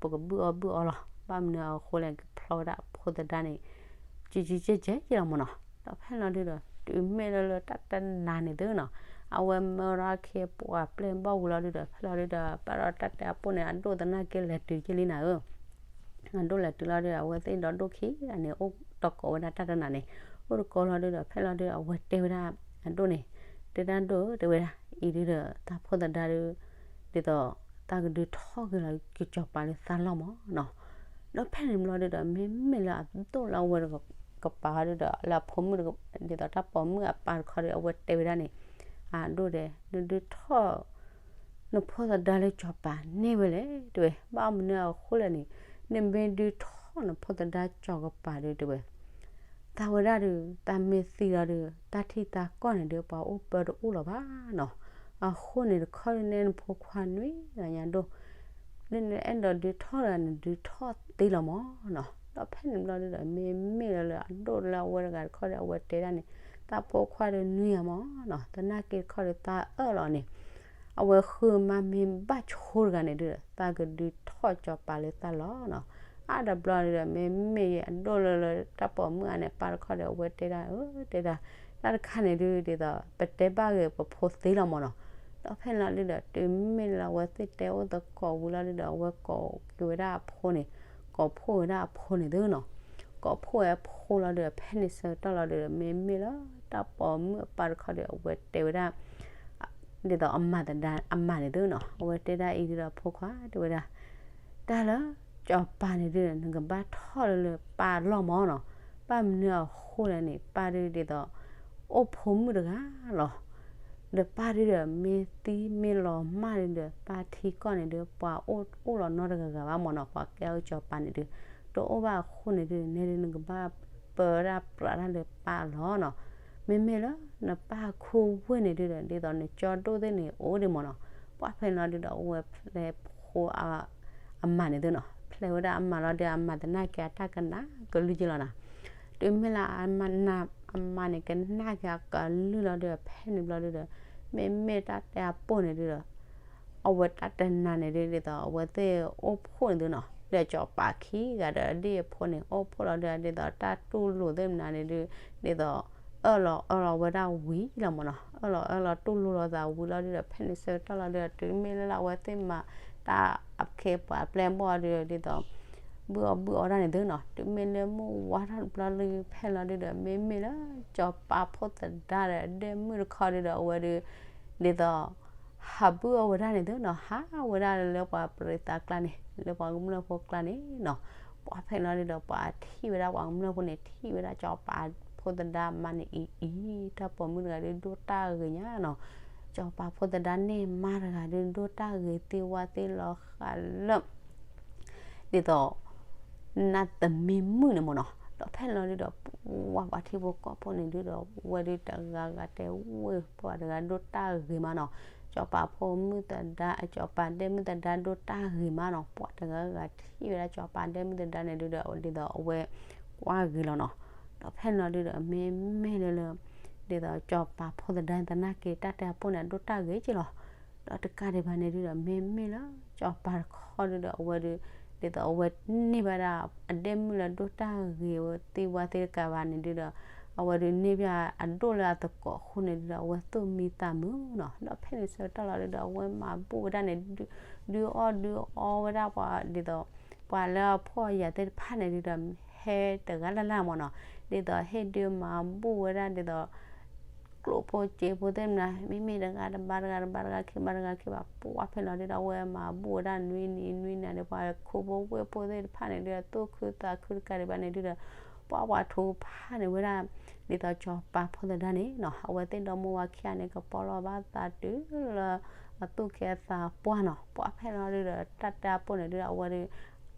ပကဘုၣ်အီၣ်ဘုၣ်အီလီၤ ဘၣ်မနုၤအဃိလဲၣ် ကဖျီဝဲဒၣ်အဖိသဒါန့ၣ် ကကကဲကဲကဲလီၤမၢ်နီၤ. ဒီးဖဲလီၤဒုဒီး တုၤမ့ၢ်လၢလၢတၢ်တနၤန့ၣ်သုနီၤ အဝဲမၢလီၤခ့ပှၤပျဲၢ်ဘီၣ်ဝံၤလီၤဒုဒီး ဖဲလီၤဒုဒီး ဘၣ်ဒီးတၢ်တဲအပိၢ်န့ၣ် အဒိၣ်သနာ်က့လဲၤတုၤက့လံနၤဧၢ. အဒိၣ်လဲၤတုၤလီၤဒုဒီး အဝဲသ့ၣ်ဒီဒိၣ်ခံဂၤန့ၣ် အိၣ်တကိးဝဲဒၣ်တၢ်တနၤန့ၣ် အိၣ်တကိးလီၤဒုဒီး ဖဲလီၤဒုဒီး အဝဲတဲဝဲဒၣ်အဒိၣ်န့ၣ် တဲဒၣ်ဒိၣ်တဲဝဲဒၣ် အံၤဒုဒီး သးဖိသဒါဒု ဒ်သိး သးကဒုးထီၣ်က့ၤလီၤကစီၤပၤလၢသးလီၢ်မၢ်နီၤ. ဒီးဖဲန့ၣ်ဘျီဒုဒီး မ့မ့ၢ်လၢအဒိၣ်လၢအဝဲတကပၤဒုဒီး လၢအဖိမုၣ် ဒ်သိးတၢ်ပိာ်မုၣ်အပၢ်တခီဒု အဝဲတဲဝဲဒၣ်န့ၣ် အဒိၣ်ဒဲး နဒုးထီၣ် နဖိသဒါလၢစီၤပၤန့ၢ်ဝဲလဲၣ် တဲဝဲ, ဘၣ်မနုၤအဃိလဲၣ်န့ၣ်, နမ့ၢ်ဒုးထီၣ်နဖိသဒါစီၤကပၤဒုး တဲဝဲ, သးဝဲဒၣ်ဒုး သးမ့ၢ်သံလီၤဒုး တၢ်ထံၣ်တၢ်ကီၢ်န့ၣ်ဒုး ပှၤအိၣ်ပၢတအိၣ်လၢၤဘၣ်နီၤ. အဃိန့ၣ်တခီဒုး နဲနဖိခွါနွံဂၤညါဒိၣ်, လၢနအဲၣ်ဒိးဒုးထီၣ်တဂၤ နဒုးထီၣ်သ့လီၤမၢ်နီၤ. ဒီးဖဲန့ၣ်ဘျီဒုးဒီး မ့မ့ၢ်လၢလၢအဒိၣ်လၢအဝဲတဂၤတခီဒီး အဝဲတဲဒၣ်န့ၣ်, သးဖိခွါဒီးနွံဂၤမၢ်နီၤ, သနာ်က့တခီဒီး သးအၢၣ်လီၤန့ၣ် အဝဲဃုမါမ့ၢ်ဘၣ်ဆိတဂၤန့ၣ်ဒုးဒီး သးကဒုးထီၣ်စီၤပၤလၢသးလီၤနီၤ. အါတဘျီဒုးဒီး မ့မ့ၢ်အဒိၣ်လၢလၢတၢ်ပိာ်မုၣ်အါန့ၣ် ပၢ်တခီဒီး အဝဲတဲဒၣ်, အၢ တဲဒၣ်, တၢ်တခါန့ၣ်ဒုး ဒ်သိး ပတဲဘၣ်ဂ့ၤပဖိသ့လီၤမၢ်နီၤ. ဒီးဖဲန့ၣ်လီၤဒုးဒီး တုၤမ့ၢ်လၢအဝဲသ့ၣ်တဲအိၣ်သကိးဝံၤလီၤဒုးဒီး အဝဲကိးက့ၤဝဲဒၣ်အဖိန့ၣ်, ကိးဖှိၣ်ဝဲဒၣ်အဖိန့ၣ်သုနီၤ. ကိးဖှိၣ်ဝဲအဖိလီၤဒုးဒီး ဖဲန့ၣ်ဆၢကတီၢ်လီၤဒုးဒီး မ့မ့ၢ်လၢတၢ်ပိာ်မုၣ်အပၢ်တခီဒီး အဝဲတဲဝဲဒၣ် ဒ်သိးအမၤသဒါ အမၤန့ၣ်သုနီၤ, အဝဲတဲဒၣ်အံၤဒုးဒီး ဖိခွါ တဲဝဲဒၣ်, တၢ်လၢစီၤပၤန့ၣ်ဒုးဒီး နကဘၣ်ထီၣ်လၢလၢပၢ်အလီၢ်မၢ်နီၤ. ဘၣ်မနုၤအဃိလဲၣ်န့ၣ် ပၢ်ဒုးဒ်သိး အိၣ်ဖိမုၣ်တဂၤလီၤ. ဒီးပၢ်ဒုးဒီး မ့ၢ်သံမ့ၢ်လီၤမၢ်ဒုးဒီး ပၢ်ထံကီၢ်န့ၣ်ဒုး ပှၤအိၣ်အိၣ်လီၤနီတဂၤဂၤဘၣ်မၢ်နီၤ, ပှၤကဲအီၣ်စီၤပၤန့ၣ်ဒုး တအိၣ်ဘၣ်အဃိန့ၣ်ဒုး နဲဒုးနကဘၣ်ပၢဝဲဒၣ်ပြးတၢ်လၢပၢ်အလီၢ်နီၤ. မ့မ့ၢ်လၢနပၢ်ခူဝ့ၢ်န့ၣ်ဒုးဒီး ဒ်သိးနကၠီဒိၣ်သ့ၣ်န့ၣ် အိၣ်ဒံးမၢ်နီၤ. ပှၢ်ဖဲန့ၣ်လီၤဒုးဒီး အဝဲဖျဲးဖိ အမၤန့ၣ်သုနီၤ, ဖျဲးဝဲဒၣ်အမၤလီၤဒုး အမၤသနာ်က့အတၢ်ကနၣ်ကလုၢ်က့လီၤနီၤ. တုၤမ့ၢ်လၢ အမၤန့ၣ်ကနၣ်က့အကလုၢ်လီၤဒုးဒီး ဖဲန့ၣ်ဘျီဒုးဒီး မ့မ့ၢ်တၢ်တဲအပိၢ်န့ၣ်ဒုးဒီး အဝဲတၢ်တနၤန့ၣ်ဒုး ဒ်သိးအဝဲသ့ၣ်အိၣ်ဖှိၣ်န့ၣ်သုနီၤ, ဒီးစီၤပၤခံဂၤဒီးအဒ့ၣ်အဖိန့ၣ် အိၣ်ဖှိၣ်လီၤဒုး ဒ်သိးတၢ်တူၢ်လိာ်သ့ၣ်မနုၤန့ၣ်ဒုး ဒ်သိး အၢၣ်လီၤအၢၣ်လီၤဝဲဒၣ်ဝံၤလီၤမၢ်နီၤ, အၢၣ်လီၤအၢၣ်လီၤတူၢ်လိာ်လီၤသးဝံၤလီၤဒုးဒီး ဖဲန့ၣ်ဆၢကတီၢ်လီၤဒုးဒီး တုၤမ့ၢ်လၢလၢအဝဲသ့ၣ်မၤတၢ်အခဲပှၤပျဲၢ်ဘီၣ်ဒုးဒီး ဒ်သိး ဘုၣ်အီၣ်ဘုၣ်အီတၢ်န့ၣ်သုနီၤ, တုၤမ့ၢ်လၢမုၢ်ဝါထီၣ်တဘျီလၢဖဲလီၤဒုးဒီး မ့မ့ၢ်လၢစီၤပၤဖိသဒါဒီးအဒ့ၣ်မုၣ်တခီဒုးဒီး အဝဲဒုး ဒ်သိး ဟးဘုၣ်အီၣ်ဝဲဒၣ်န့ၣ်သုနီၤ, ဟးဝဲဒၣ်လၢပှၤပရံးသးကျါန့ၣ် လၢပှၤကမျၢၢ်ဖိကျါန့ၣ်နီၤ. ပှၢ်ဖဲန့ၣ်လီၤဒုးဒီး ပှၤထံၣ်ဝဲဒၣ် ပှၤကမျၢၢ်ဖိန့ၣ် ထံၣ်ဝဲဒၣ်စီၤပၤဖိသဒါမါန့ၣ်အံၤအံၤ တၢ်ပိာ်မုၣ်တဂၤဒုးဒိၣ်တၢ်ဂ့ၤညါနီၤ, စီၤပၤဖိသဒါန့ၢ်မါတဂၤဒုးဒိၣ်တၢ်ဂ့ၤသ့ဝါသ့လီၤဃာ်လၢ ဒ်သိး နါသမံမုၣ်န့ၣ်မၢ်နီၤ. ဒီးဖဲန့ၣ်လီၤဒုးဒီး ပှၤပှၤထံဖိကီၢ်ဖိန့ၣ်ဒုးဒီး ဝဲဒုးတဂၤဂၤတဲဝဲ ပှၤတဂၤဒိၣ်တၢ်ဂ့ၤမးနီၤ, စီၤပၤဖိမုၣ်သဒါ စီၤပၤဒ့ၣ်မုၣ်သဒါဒိၣ်တၢ်ဂ့ၤမးနီၤ, ပှၤတဂၤဂၤထံၣ်ဝဲဒၣ်စီၤပၤဒ့ၣ်မုၣ်သဒါန့ၣ်ဒုးဒီး ဒ်သိးအဝဲကွၢ်ဂ့ၤလီၤနီၤ. ဒီးဖဲန့ၣ်လီၤဒုးဒီး မ့မ့ၢ်လၢလၢ ဒ်သိးစီၤပၤဖိသဒါသနာ်က့ တၢ်တဲအပိၢ်န့ၣ် အဒိၣ်တၢ်ဂ့ၤက့လီၤ. ဒီးတကးဒံးဘၣ်န့ၣ်ဒုးဒီး မ့မ့ၢ်လၢစီၤပၤတခီဒုးဒီး အဝဲဒုး ဒ်သိးအဝဲန့ၢ်ဘၣ်ဒၣ် အဒ့ၣ်မုၣ်လၢဒိၣ်တၢ်ဂ့ၤဝဲသ့ဝါသ့တကးဘၣ်န့ၣ်ဒုးဒီး အဝဲဒုးန့ၢ်ဘၣ်အဒိၣ်လၢအသကိးအဃိန့ၣ်ဒုးဒီး အဝဲသူၣ်မံသးမုာ်နီၤ. ဒီးဖဲန့ၣ်ဆၢကတီၢ်လီၤဒုးဒီး အဝဲမၤဘူၣ်ဝဲဒၣ်န့ၣ် ဒုးအီၣ်ဒုးအီဝဲဒၣ်ပှၤဒ်သိး ပှၤလၢအဖှီၣ်ယာ်သ့ၣ်တဖၣ်န့ၣ်ဒုးဒီး ဟဲတဂၤလၢ်လၢ်မၢ်နီၤ, ဒ်သိးဟ့ၣ်ဒုးမၤဘူၣ်ဝဲဒၣ်ဒ်သိး ကျိၣ်ဖိစ့ဖိသ့ၣ်မနၤ မ့မ့ၢ်တဂၤတဘါတဂၤတဘါတဂၤခံဘါတဂၤခံဘါ ပှၢ်ဖဲန့ၣ်လီၤဒုးဒီး အဝဲမၤဘူၣ်ဝဲဒၣ်နွံနံၤနွံနၤဒီး ပှၤခူဖိဝ့ၢ်ဖိသ့ၣ်တဖၣ်န့ၣ်ဒုးဒီး သူၣ်ခုသးခုတကးဒံးဘၣ်န့ၣ်ဒုးဒီး ပှၢ်ပှၤထူးဖးန့ၣ်ဝဲဒၣ် ဒ်သိးစီၤပၤဖိသဒါန့ၣ်နီၤ အဝဲသ့ၣ်ဒီမါဝၤခံဂၤန့ၣ် ကပီၤလီၤဘၣ်သးတုၤလၢ အသူၣ်ကဲအသးပှၢ်နီၤ ပှၢ်ဖဲန့ၣ်လီၤဒုးဒီး တၢ်တဲအပိၢ်န့ၣ်ဒုးဒီး အဝဲဒုး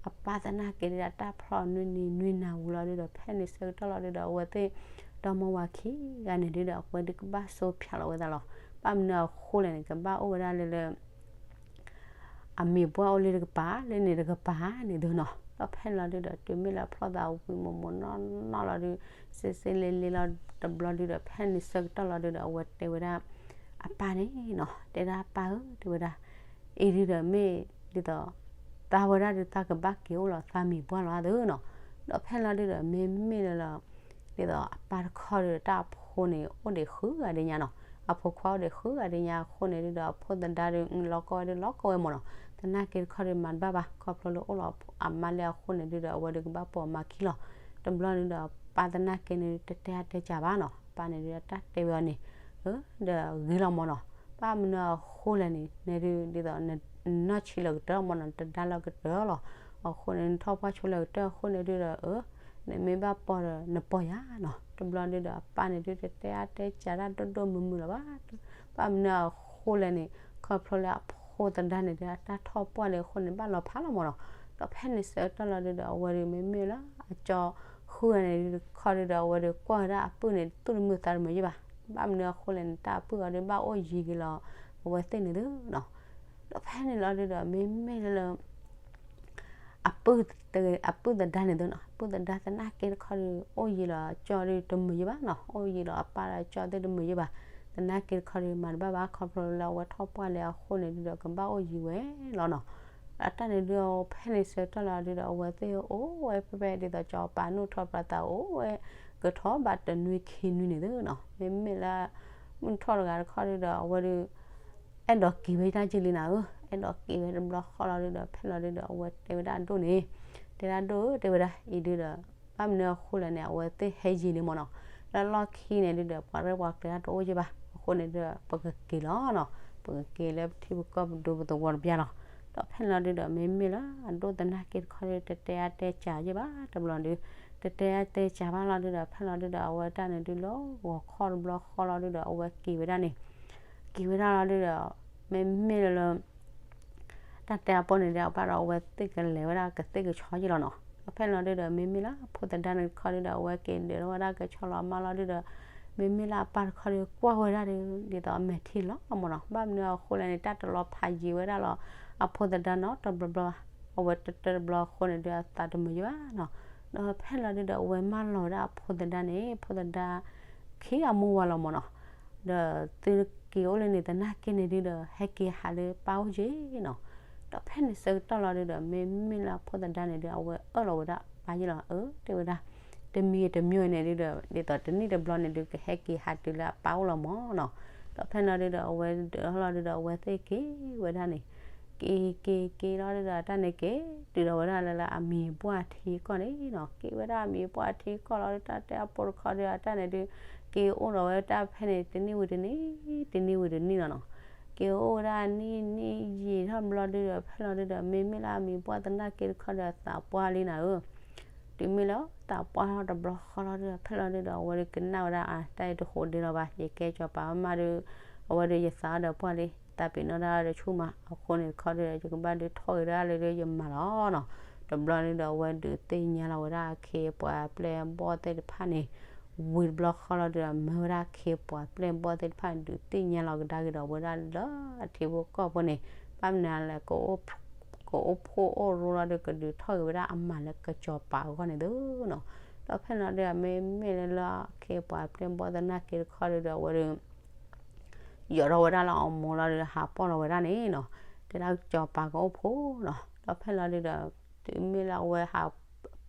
အပၢ်သနာ်က့ဒုးဒီး တၢ်ဖျီနွံနံၤနွံနၤဝံၤလီၤဒုးဒီး ဖဲန့ၣ်ဆၢကတီၢ်လီၤဒုးဒီး အဝဲသ့ၣ်ဒီမါဝၤခံဂၤန့ၣ်ဒုးဒီး အဝဲဒုးကဘၣ်စိဖၠးလီၤဝဲသးလီၤ. ဘၣ်မနုၤအဃိလဲၣ်န့ၣ် ကဘၣ်အိၣ်ဝဲဒၣ်လၢလၢ အမံၤပှၢ်အိၣ်လၢတကပၤ လၢန့ၣ်တကပၤန့ၣ်ဒုးနီၤ ဒီးဖဲန့ၣ်လီၤဒုးဒီး တုၤမ့ၢ်လၢဖျီသးဝံၤမိၢ်မိၢ်နီၢ်နီၢ်လီၤဒုး စ့စ့လ့လ့လီၤတဘျီဒုးဒီး ဖဲန့ၣ်ဆၢကတီၢ်လီၤဒုးဒီး အဝဲတဲဝဲဒၣ် အပၢ်န့ၣ်နီၤ တဲဒၣ်ပၢ်ဧၢ တဲဝဲဒၣ် အံၤဒုးဒီးမ့ၢ်ဒ်သိး သးဝဲဒၣ်ဒုး သးကဘၣ်က့ၤအိၣ်လီၤသးမံၤပှၢ်လီၤသ့နီၤ ဒီးဖဲန့ၣ်လီၤဒုးဒီး မ့မ့ၢ်လၢလီၤ ဒ်သိးအပၢ်တခီဒုးဒီး တၢ်အဖိန့ၣ် အိၣ်ဒံးဃုဂၤဒံးညါနီၤ အဖိခွါအိၣ်ဒံးဃုဂၤဒံးညါအဃိန့ၣ်ဒုးဒီး အဖိသဒါဒုး လီၤကီဝဲဒုးလီၤကီဝဲမၢ်နီၤ သနာ်က့တခီဒုးမၤတဘၣ်ဘၣ် ခီဖျိလၢအိၣ်လီၤအမါလၢအဃိန့ၣ်ဒုးဒီး အဝဲဒုးကဘၣ်ပိာ်မၤခံလီၤ တဘျီဒုးဒီး ပၢ်သနာ်က့န့ၣ် တတဲအါတဲစှၤဘၣ်နီၤ ပၢ်န့ၣ်ဒုးတၢ်တဲဝဲအီၤန့ၣ် ဒီးဂ့ၤလီၤမၢ်နီၤ ဘၣ်မနုၤအဃိလဲၣ်န့ၣ် နဲဒုးဒ်သိး နနီၢ်ဆံးလၢကတၢၢ်မၢ်နီၤ နတဒါလၢကတၢၢ်လီၤ အဃိန့ၣ် နထီၣ်ပှၢ်ဆိလၢကတၢၢ်အဃိန့ၣ်ဒုးဒီး အၢ နမ့ၢ်ဘၣ်ပိာ်ဒီး နပိာ်ယၤနီၤ တဘျီဒုးဒီး အပၢ်န့ၣ်ဒုးတတဲအါတဲစှၤတၢ်ဒိၣ်ဒိၣ်မုၢ်မုၢ်လၢၤဘၣ် ဘၣ်မနုၤအဃိလဲၣ်န့ၣ် ခီဖျိလၢအဖိ ဖိသဒါန့ၣ်ဒီး အတၢ်ထီၣ်ပှၢ်လံအဃိန့ၣ် ဘၣ်လီၤဖးလီၤမၢ်နီၤ. ဒီးဖဲန့ၣ်ဆၢကတီၢ်လီၤဒုဒီး အဝဲဒုးမ့မ့ၢ်လၢအကၠီဃုဂၤန့ၣ်ဒုးတခီဒုဒီး အဝဲဒုးကွၢ်ဝဲဒၣ်အပုၢ်န့ၣ် သူၣ်တမုာ်သးတမုာ်ယဲၢ်ဘၣ်. ဘၣ်မနုၤအဃိလဲၣ်န့ၣ် တၢ်အပုၢ်အီၤဒုးဘၣ်အိၣ်ယံၤက့ၤလီၤ အဝဲသ့ၣ်န့ၣ်သုနီၤ. ဒီးဖဲန့ၣ်လီၤဒုဒီး မ့မ့ၢ်လၢ အပုၢ် အပုၢ်သဒါန့ၣ်သုနီၤ, အပုၢ်သဒါသနာ်က့တခီဒုး အိၣ်ယံၤလီၤအကၠီဒုးတမုာ်ယဲၢ်ဘၣ်နီၤ, အိၣ်ယံၤလီၤအပၢ်ဒီးအကၠီသ့ၣ်တမုာ်ယဲၢ်ဘၣ်. သနာ်က့တခီဒုး မၤတဘၣ်ဘၣ် ခီဖျိလၢအဝဲထီၣ်ပှၢ်လံအဃိန့ၣ်ဒုဒီး ကဘၣ်အိၣ်ယံၤဝဲလီၤနီၤ. အတၢ်န့ၣ်ဒုး ဖဲန့ၣ်ဆၢကတီၢ်လီၤဒုဒီး အဝဲသ့ၣ်အိၣ်ဝဲဖဲဖဲဒ်သိးကၠီၤပၤနူၢ်ထီၣ်ပြးသးအိၣ်ဝဲ ကထီၣ်ဘၣ်တနွံခံနွံန့ၣ်သုနီၤ. မ့မ့ၢ်လၢ မုၢ်ထီၣ်တဂၤတခီဒုဒီး အဝဲဒုး အဲၣ်ဒိးက့ၤဝဲတၢ်က့လံနၤဧၢ, အဲၣ်ဒိးက့ၤဝဲတဘျီဃီလီၤဒုဒီး ဖဲလီၤဒုဒီး အဝဲတဲဝဲဒၣ်အဒိၣ်န့ၣ်, တဲဒၣ်ဒိၣ်ဧၢ တဲဝဲဒၣ်အံၤဒုဒီး ဘၣ်မနုၤအဃိလဲၣ်န့ၣ် အဝဲသ့ၣ်ဟဲယံၤလံမၢ်နီၤ. လၢလီၢ်ခံန့ၣ်ဒုဒီး ပှၤရဲၣ်ပှၤကျဲၤတအိၣ်ယဲၢ်ဘၣ်. အဃိန့ၣ်ဒုဒီး ပကက့ၤလီၤနီၤ, ပကက့ၤလၢပထံပကီၢ်ပဒိပသဝီတပျၢ်လီၤ. ဒီးဖဲလီၤဒုဒီး မ့မ့ၢ်လၢအဒိၣ်သနာ်က့တခီဒု တတဲအါတဲစှၤယဲၢ်ဘၣ်တဘျီဒု, တတဲအါတဲစှၤဘၣ်လီၤဒုဒီး ဖဲလီၤဒုဒီး အဝဲတၢ်န့ၣ်ဒုလၢ ဂီၤခီတဘျီဃီလီၤဒုဒီး အဝဲက့ၤဝဲဒၣ်န့ၣ်, က့ၤဝဲဒၣ်လီၤဒုဒီး မ့မ့ၢ်လၢ တၢ်တဲအပူၤန့ၣ်ဒီး အဘၣ်ဒီးအဝဲသ့ၣ်ကလဲၤဝဲဒၣ်ကသ့ၣ်ကဆီယဲၢ်လီၤနီၤ. ဒီးဖဲလီၤဒုဒီး မ့မ့ၢ်လၢဖိသဒါန့ၣ်တခီဒုဒီး အဝဲက့ၤဒုးထီၣ်ဝဲဒၣ်ကဆီလီၤအမါလီၤဒုဒီး မ့မ့ၢ်လၢအပၢ်တခီဒု ကွၢ်ဝဲဒၣ်ဒု ဒ်သိးအမဲာ်ထံလီၤမၢ်နီၤ. ဘၣ်မနုၤအဃိလဲၣ်န့ၣ် တၢ်တလီၤဖးယံၤဝဲဒၣ်လီၤ အဖိသဒါနီတဘျီဘျီ, အဝဲတတၢၢ်တဘျီအဃိန့ၣ်ဒု အသးတမုာ်ယဲၢ်ဘၣ်နီၤ. ဒီးဖဲလီၤဒုဒီး အဝဲမၢလီၤဝဲဒၣ်အဖိသဒါန့ၣ် ဖိသဒါ ခံဂၤမူဝါလီၤမၢ်နီၤ. ဒီးသုက့ၤအိၣ်လၢန့ၣ်သနာ်က့န့ၣ်ဒုဒီး ဟဲက့ၤဟးလၢပၢ်အိၣ်က့နီၤ. ဒီးဖဲန့ၣ်ဆၢကတီၢ်လီၤဒုဒီး မ့မ့ၢ်လၢအဖိသဒါန့ၣ်ဒု အဝဲအၢၣ်လီၤဝဲဒၣ်ပၢ်ယဲၢ်လီၤ, အၢ တဲဝဲဒၣ် တမံၤတမံၤန့ၣ်ဒုဒီး ဒ်သိးတနံၣ်တဘျီန့ၣ်ဒု ကဟဲက့ၤဟးတုၤလၢအပၢ်အိၣ်လီၤမၢ်နီၤ. ဒီးဖဲလီၤဒုဒီး အဝဲဒုးထီၣ်လီၤဒုဒီး အဝဲသ့ၣ်က့ၤဝဲဒၣ်န့ၣ် က့ၤက့ၤက့ၤလီၤဒုဒီး အတၢ်န့ၣ်က့ၤတုၤဒီးဝဲဒၣ်လၢ လၢအမံၤပှၢ်ထံကီၢ်န့ၣ်နီၤ. က့ၤဝဲဒၣ်အမံၤပှၢ်ထံကီၢ်လီၤဒု တၢ်တဲအပူၤတခီဒု အတၢ်န့ၣ်ဒု က့ၤအိၣ်ဒီးဝဲတၢ်ဖဲန့ၣ် တနံၣ်ဝံၤတနံၣ် တနံၣ်ဝံၤတနံၣ်လီၤနီၤ. က့ၤအိၣ်ဝဲဒၣ်နံၣ်နံၣ်ယံာ်ထီၣ်ဘျီဒုဒီး ဖဲလီၤဒုဒီး မ့မ့ၢ်လၢအမံၤပှၢ်သနာ်က့တခီဒီး အသးပှၢ်လံနၤဧၢ တုၤမ့ၢ်လၢသးပှၢ်ထီၣ်တဘျီဃီလီၤဒုဒီး ဖဲလီၤဒုဒီး အဝဲဒုကနၣ်ဝဲဒၣ်အတၢ်အံၤတဃိးဒ့လီၤဘၣ်, ယကဲစီၤပၤမးဒု အဝဲဒု ယသးအီၤဒီးပှၢ်လံ, သးပ့ၤနီၣ်တၢ်ဒီးဆူၣ်မး, အဃိန့ၣ်တခီဒုဒီး ယကဘၣ်ဒုးထီၣ်ဂ့ၤဒၣ်လၢဒုယမၤလီၤနီၤ. တဘျီဒုဒီး အဝဲဒုးသ့ၣ်ညါလီၤဝဲဒၣ်အခ့အပှၤအပျဲၢ်အဘီၣ်သ့ၣ်တဖၣ်န့ၣ် ဝံၤတဘျီဃီလီၤဒုဒီး မၢဝဲဒၣ်အခ့အပှၤအပျဲၢ်အဘီၣ်သ့ၣ်တဖၣ်န့ၣ် ဒုးသ့ၣ်ညါလီၤကဒါက့ၤဒီးဝဲဒၣ်လၢအထံဖိကီၢ်ဖိန့ၣ် ဘၣ်မနုၤလဲၣ် ကအိၣ်ဖှိၣ်အိၣ်ရိလီၤဒု ကဒုးထီၣ်ဂ့ၤဝဲဒၣ်အမၤလၢကစီၤပၤအဂီၢ်န့ၣ်သုနီၤ. ဒီးဖဲလီၤဒုဒီး မ့မ့ၢ်လၢအခ့အပှၤအပျဲၢ်အဘီၣ်သနာ်က့တခီဒုဒီး အဝဲဒုး ယိးထီၣ်ဝဲဒၣ်လၢအမိၢ်လီၤဒု ဟးပီၢ်လီၤဝဲဒၣ်န့ၣ်နီၤ, တဲဒၣ်စီၤပၤကအိၣ်ဖှိၣ်နီၤ. ဒီးဖဲလီၤဒုဒီး တုၤမ့ၢ်လၢအဝဲဟး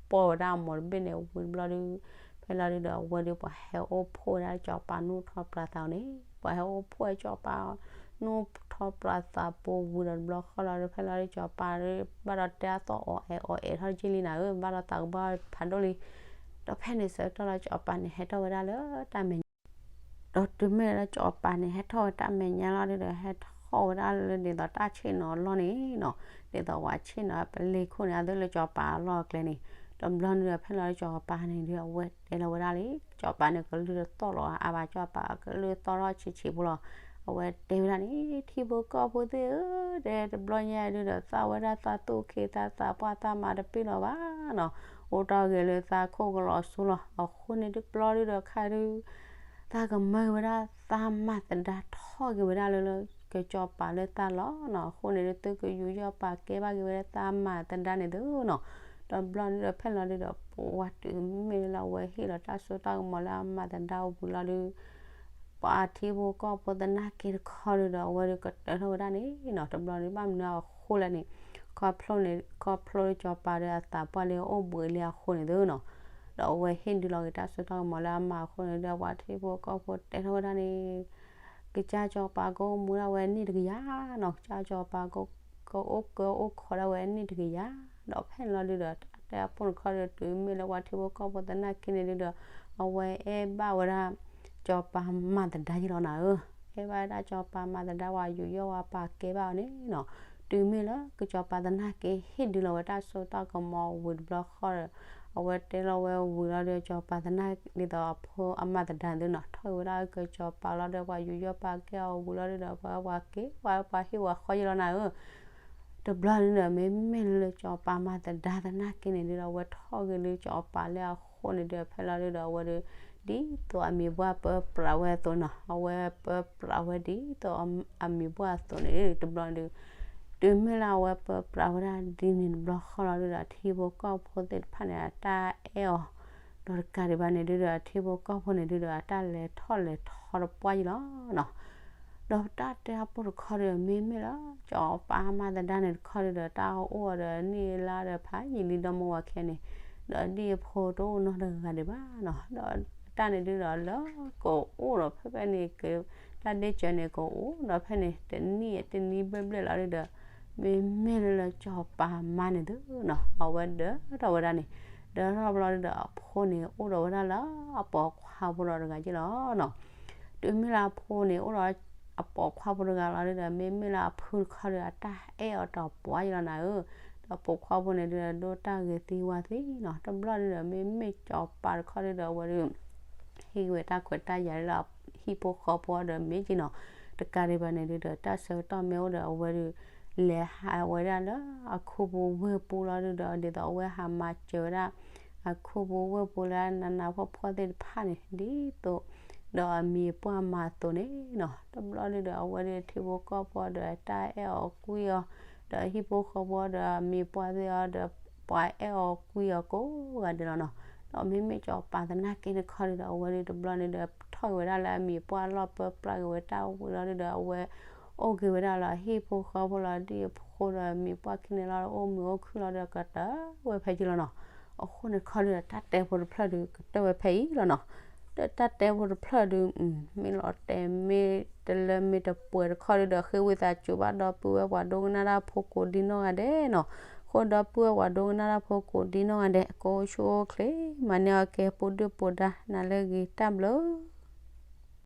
ပီၢ်ဝဲဒၣ်အမိၢ်တဘ့ၣ်န့ၣ် ဝံၤတဘျီဒု ဖဲလီၤဒုဒီး အဝဲဒု ပှၤဟဲအိၣ်ဖှိၣ်ဝဲဒၣ်စီၤပၤနူၢ်ထီၣ်ပြးသးန့ၣ်, ပှၤဟဲအိၣ်ဖှိၣ်ဝဲစီၤပၤ နူၢ်ထီၣ်ပြးသးပူၤဝံၤဒီးတဘျီဃီလီၤဒု ဖဲလီၤဒုစီၤပၤဒု ဘၣ်ဒီးတဲအသီၣ်အီၤအဲၣ်အီၤအဲၣ်ထီၣ်က့လံနၤဧၢ, ဘၣ်ဒီးသးကဘီဖးဒိၣ်လံ. ဒီးဖဲန့ၣ်ဆၢကတီၢ်လီၤ စီၤပၤန့ၣ် ဟဲထီၣ်ဝဲဒၣ်လၢတၢ်မဲာ်ညါ ဒီးတုၤမ့ၢ်လၢစီၤပၤန့ၣ် ဟဲထီၣ်ဝဲတၢ်မဲာ်ညါလီၤဒုဒီး ဟဲထီၣ်ဝဲဒၣ်လၢဒ်သိးတၢ်ဆ့ၣ်နီၤအလီၢ်န့ၣ်နီၤ, ဒ်သိးပှၤဆ့ၣ်နီၤပလ့ၤခိၣ်န့ၣ် အသုလၢစီၤပၤအလီၢ်အကျဲန့ၣ်, တဘျီန့ၣ်ဒီး ဖဲလီၤဒုစီၤပၤန့ၣ်ဒု အဝဲတဲလီၤဝဲဒၣ်လံ, စီၤပၤန့ၣ် ကလုၢ်တသီၣ်လီၤအါဘၣ်, စီၤပၤကလုၢ်သီၣ်ထီၣ်ဆံးဆံးဖိလီၤ. အဝဲတဲဝဲဒၣ်န့ၣ် ထံဖိကီၢ်ဖိသ့ၣ်ဧၢ, တဲတဘျီညါဒုဒီး သးဝဲဒၣ်သးသူၣ်က့သးသးပှၢ်သးမၤတပ့ၢ်လီၤဘၣ် နီၤ, အိၣ်တ့ၢ်ဂ့ၤလၢသးခိၣ်ကလီၤစိလီၤ. အဃိန့ၣ်တဘျီဒုဒီးခါဒု သးကမၢက့ၤဝဲဒၣ် သးမၤသဒါထီၣ်က့ၤဝဲဒၣ်လၢကစီၤပၤလၢသးလီၤနီၤ. အဃိန့ၣ်ဒု သုကယူးယီၣ်ပာ်ကဲဘၣ်က့ၤဝဲဒၣ်သးမၤသဒါန့ၣ်သုနီၤ. တဘျီဒုဒီးဖဲလီၤဒုဒီး ပှၤတုၤမ့ၢ်လၢအဝဲဟ့ၣ်လီၤတၢ်စိတၢ်ကမီၤလၢအမၤသဒါအပူၤလီၤဒု ပှၤထံဖိကီၢ်ဖိသနာ်က့တခီဒုဒီး အဝဲဒုကတၢၢ်ထီၣ်ဝဲဒၣ်န့ၣ်နီၤ. တဘျီဒု ဘၣ်မနုၤအဃိလဲၣ်န့ၣ် ခီဖျိန့ၣ် ခီဖျိစီၤပၤဒီးအသးပှၢ်လၢအိၣ်ဘှံးလံအဃိန့ၣ်သုနီၤ. ဒီးအဝဲဟ့ၣ်ဒုးလီၤက့ၤတၢ်စိတၢ်ကမီၤလၢအမၤအဃိန့ၣ်ဒီး ပှၤထံဖိကီၢ်ဖိတဲထီၣ်ဝဲဒၣ်န့ၣ် ကစၢ်စီၤပၤကအိၣ်မူဒၣ်ဝဲနံၣ်တကယၤနီၤ, ကစၢ်စီၤပၤက ကအိၣ်ကၢအိၣ်ခီဒၣ်ဝဲနံၣ်တကယၤ. ဒီးဖဲလီၤဒုဒီး တၢ်တဲအပူၤတခီဒီး တုၤမ့ၢ်လၢပှၤထံဖိကီၢ်ဖိသနာ်က့န့ၣ်ဒုဒီး အဝဲအဲၣ်ဘၣ်ဝဲဒၣ် စီၤပၤမၤသဒါယဲၢ်လီၤနၤဧၢ, အဲၣ်ဘၣ်ဝဲဒၣ်စီၤပၤမၤသဒါဝဲ ယူးယီၣ်ဝဲပာ်ကဲဘၣ်အီၤန့ၣ်နီၤ. တုၤမ့ၢ်လၢကစီၤပၤသနာ်က့ ဟ့ၣ်ဒုးလီၤဝဲတၢ်စိတၢ်ကမီၤဝံၤတဘျီဃီဒီး အဝဲတဲလီၤဝဲဝံၤလီၤဒီး စီၤပၤသနာ်က့ ဒ်သိးအဖိအမါသဒါသုနီၤ ထီၣ်က့ၤဝဲဒၣ်ကစီၤပၤလီၤဒီး ပှၤယူးယီၣ်ပာ်ကဲအီၤဝံၤလီၤဒီး ပှၤ ပှၤက့ၤ ပှၤ ပှၤဟ့ၣ်ဝဲဃီယံာ်လီၤ နၤဧၢ. တဘျီန့ၣ်ဒီး မ့မ့ၢ်လၢစီၤပၤမၤသဒါသနာ်က့န့ၣ်ဒုဒီး အဝဲထီၣ်က့ၤလၢစီၤပၤလၢအဃိန့ၣ်ဒီး ဖဲလီၤဒုဒီး အဝဲဒု ဒ်သိးအမံၤပှၢ်ပၢပြးဝဲအသိးနီၤ အဝဲပၢပြးဝဲဒ်သိးအမံၤပှၢ်အသိးန့ၣ် တဘျီဒု တုၤမ့ၢ်လၢအဝဲပၢပြးဝဲဒၣ်ဒ်န့ၣ်တဘျီဃီလီၤဒုဒီး အထံဖိကီၢ်ဖိသ့ၣ်တဖၣ်န့ၣ် အတၢ်အဲၣ်အီၤ ဒီးတကးဒံးဘၣ်န့ၣ်ဒုဒီး အထံဖိကီၢ်ဖိန့ၣ်ဒုဒီး အတၢ်လဲၤထီၣ်လဲၤထီတပှၢ်ယံာ်လီၤနီၤ. ဒီးတၢ်တဲအပိၢ်တခီဒီး မ့မ့ၢ်လၢ စီၤပၤမၤသဒါန့ၣ်တခီဒုဒီး တၢ်အိၣ်အီၤဒီးနံၣ်အလါဒီးဖးယံာ်လံ ဒီမါဝၤခဲန့ၣ် ဒီးဒ်အဖိတအိၣ်နီတဂၤဒံးဘၣ်နီၤ. ဒီးတၢ်န့ၣ်ဒုဒီး လၢကအိၣ်ဒီးဖဲဖဲန့ၣ် တၢ်ဒ့စၢၤန့ၣ် ကအိၣ်ဒီးဖဲန့ၣ် တနံၣ်တနံၣ်ဘျဲၣ်ဘျဲၣ်လီၤဒုဒီး မ့မ့ၢ်လၢစီၤပၤမါန့ၣ်သုနီၤ အဝဲဒၢထီၣ်ဝဲဒၣ်န့ၣ် ဒၢထီၣ်ဘျီဒုဒီး အဖိန့ၣ်အိၣ်ဒီးဝဲဒၣ်လၢအပိာ်ခွါဖိဒီးတဂၤက့လီၤနီၤ. တုၤမ့ၢ်လၢအဖိန့ၣ် အိၣ်ဒီးအပိာ်ခွါဖိတဂၤလီၤဒုဒီး မ့မ့ၢ်လၢအဖုတခီဒီး အတၢ်အဲၣ်အီၤတပှၢ်ယံာ်လီၤ နၤဧၢ. ဒီးပိာ်ခွါဖိန့ၣ်ဒုဒီး ဒိၣ်တၢ်ဂ့ၤသံဝါသံနီၤ. တဘျီဒုဒီး မ့မ့ၢ်စီၤပၤတခီဒုဒီး အဝဲဒု ဟ့ၣ်ဝဲတၢ်ခွဲးတၢ်ယာ်လၢ ဟံၣ်ဖိဃီဖိဒီးမ့ၢ်က့နီၤ. တကးဒံးဘၣ်န့ၣ်ဒုဒီး တၢ်ဆၢကတီၢ်မ့ၢ်အိၣ်ဒီး အဝဲဒု လဲၤဟးဝဲဒၣ်လၢအခူပူၤဝ့ၢ်ပူၤလီၤဒုဒီး ဒ်သိးအဝဲဟးမၤစၢၤဝဲဒၣ် အခူပူၤဝ့ၢ်ပူၤလၢနးနးဖှီၣ်ဖှီၣ်သ့ၣ်တဖၣ်န့ၣ် ဒ်သိး ဒီးအမံၤပှၢ်မၤအသိးန့ၣ်နီၤ. တဘျီဒုဒီး အဝဲဒုထံဖိကီၢ်ဖိဒီး တၢ်အဲၣ်အီၤကွံအီၤ ဒီးဟံၣ်ဖိဃီဖိဒီးအမံၤပှၢ်သ့ၣ်အီၤဒီး ပှၤအဲၣ်အီၤကွံအီၤကိးဂၤဒဲးလီၤနီၤ. ဒီးမ့မ့ၢ်စီၤပၤသနာ်က့န့ၣ်တခီဒုဒီး အဝဲဒုတဘျီန့ၣ်ဒီး ထီၣ်က့ၤဝဲဒၣ်လၢအမံၤပှၢ်လီၢ်ပၢပြးက့ၤဝဲတၢ်ဝံၤလီၤဒုဒီး အဝဲ အိၣ်က့ၤဝဲဒၣ်လၢဟံၣ်ဖိဃီဖိလီၤ ဒ်အဖိဒီးအမံၤပှၢ်ခံန့ၣ်လီၤ အိၣ်မုာ်အိၣ်ခုၣ်လီၤဒီး ကတၢၢ်ဝဲဖဲယံာ်လီၤနီၤ. အဃိန့ၣ်တခီဒုဒီး တၢ်တဲဖိတဖျၢၣ်ဒု ကတၢၢ်ဝဲဖဲအံၤလီၤနီၤ. ဒီးတၢ်တဲဖိတဖျၢၣ်ဒု မ့ၢ်လီၤတဲာ်မ့ၢ်တလၢမ့ၢ်တပှဲၤတခီဒုဒီး ဃ့ဝံသးစူၤဘၣ်ဒီပုၢ်ဝဲၢ်ပှၤဒိကနၣ်တၢ်ဖိကိးဒံနီၢ်ဂၤဒဲးနီၤ. အဃိဒီပုၢ်ဝဲၢ်ပှၤဒိကနၣ်တၢ်ဖိကိးဒံနီၢ်ဂၤဒဲး ကိးဆူၣ်အိၣ်ချ့ မၤန့ၢ်အီၤကဲ ပူၤဒုၣ်ပူၤဒါ နၤလၢဂ့ၤ တၢ်ဘျုး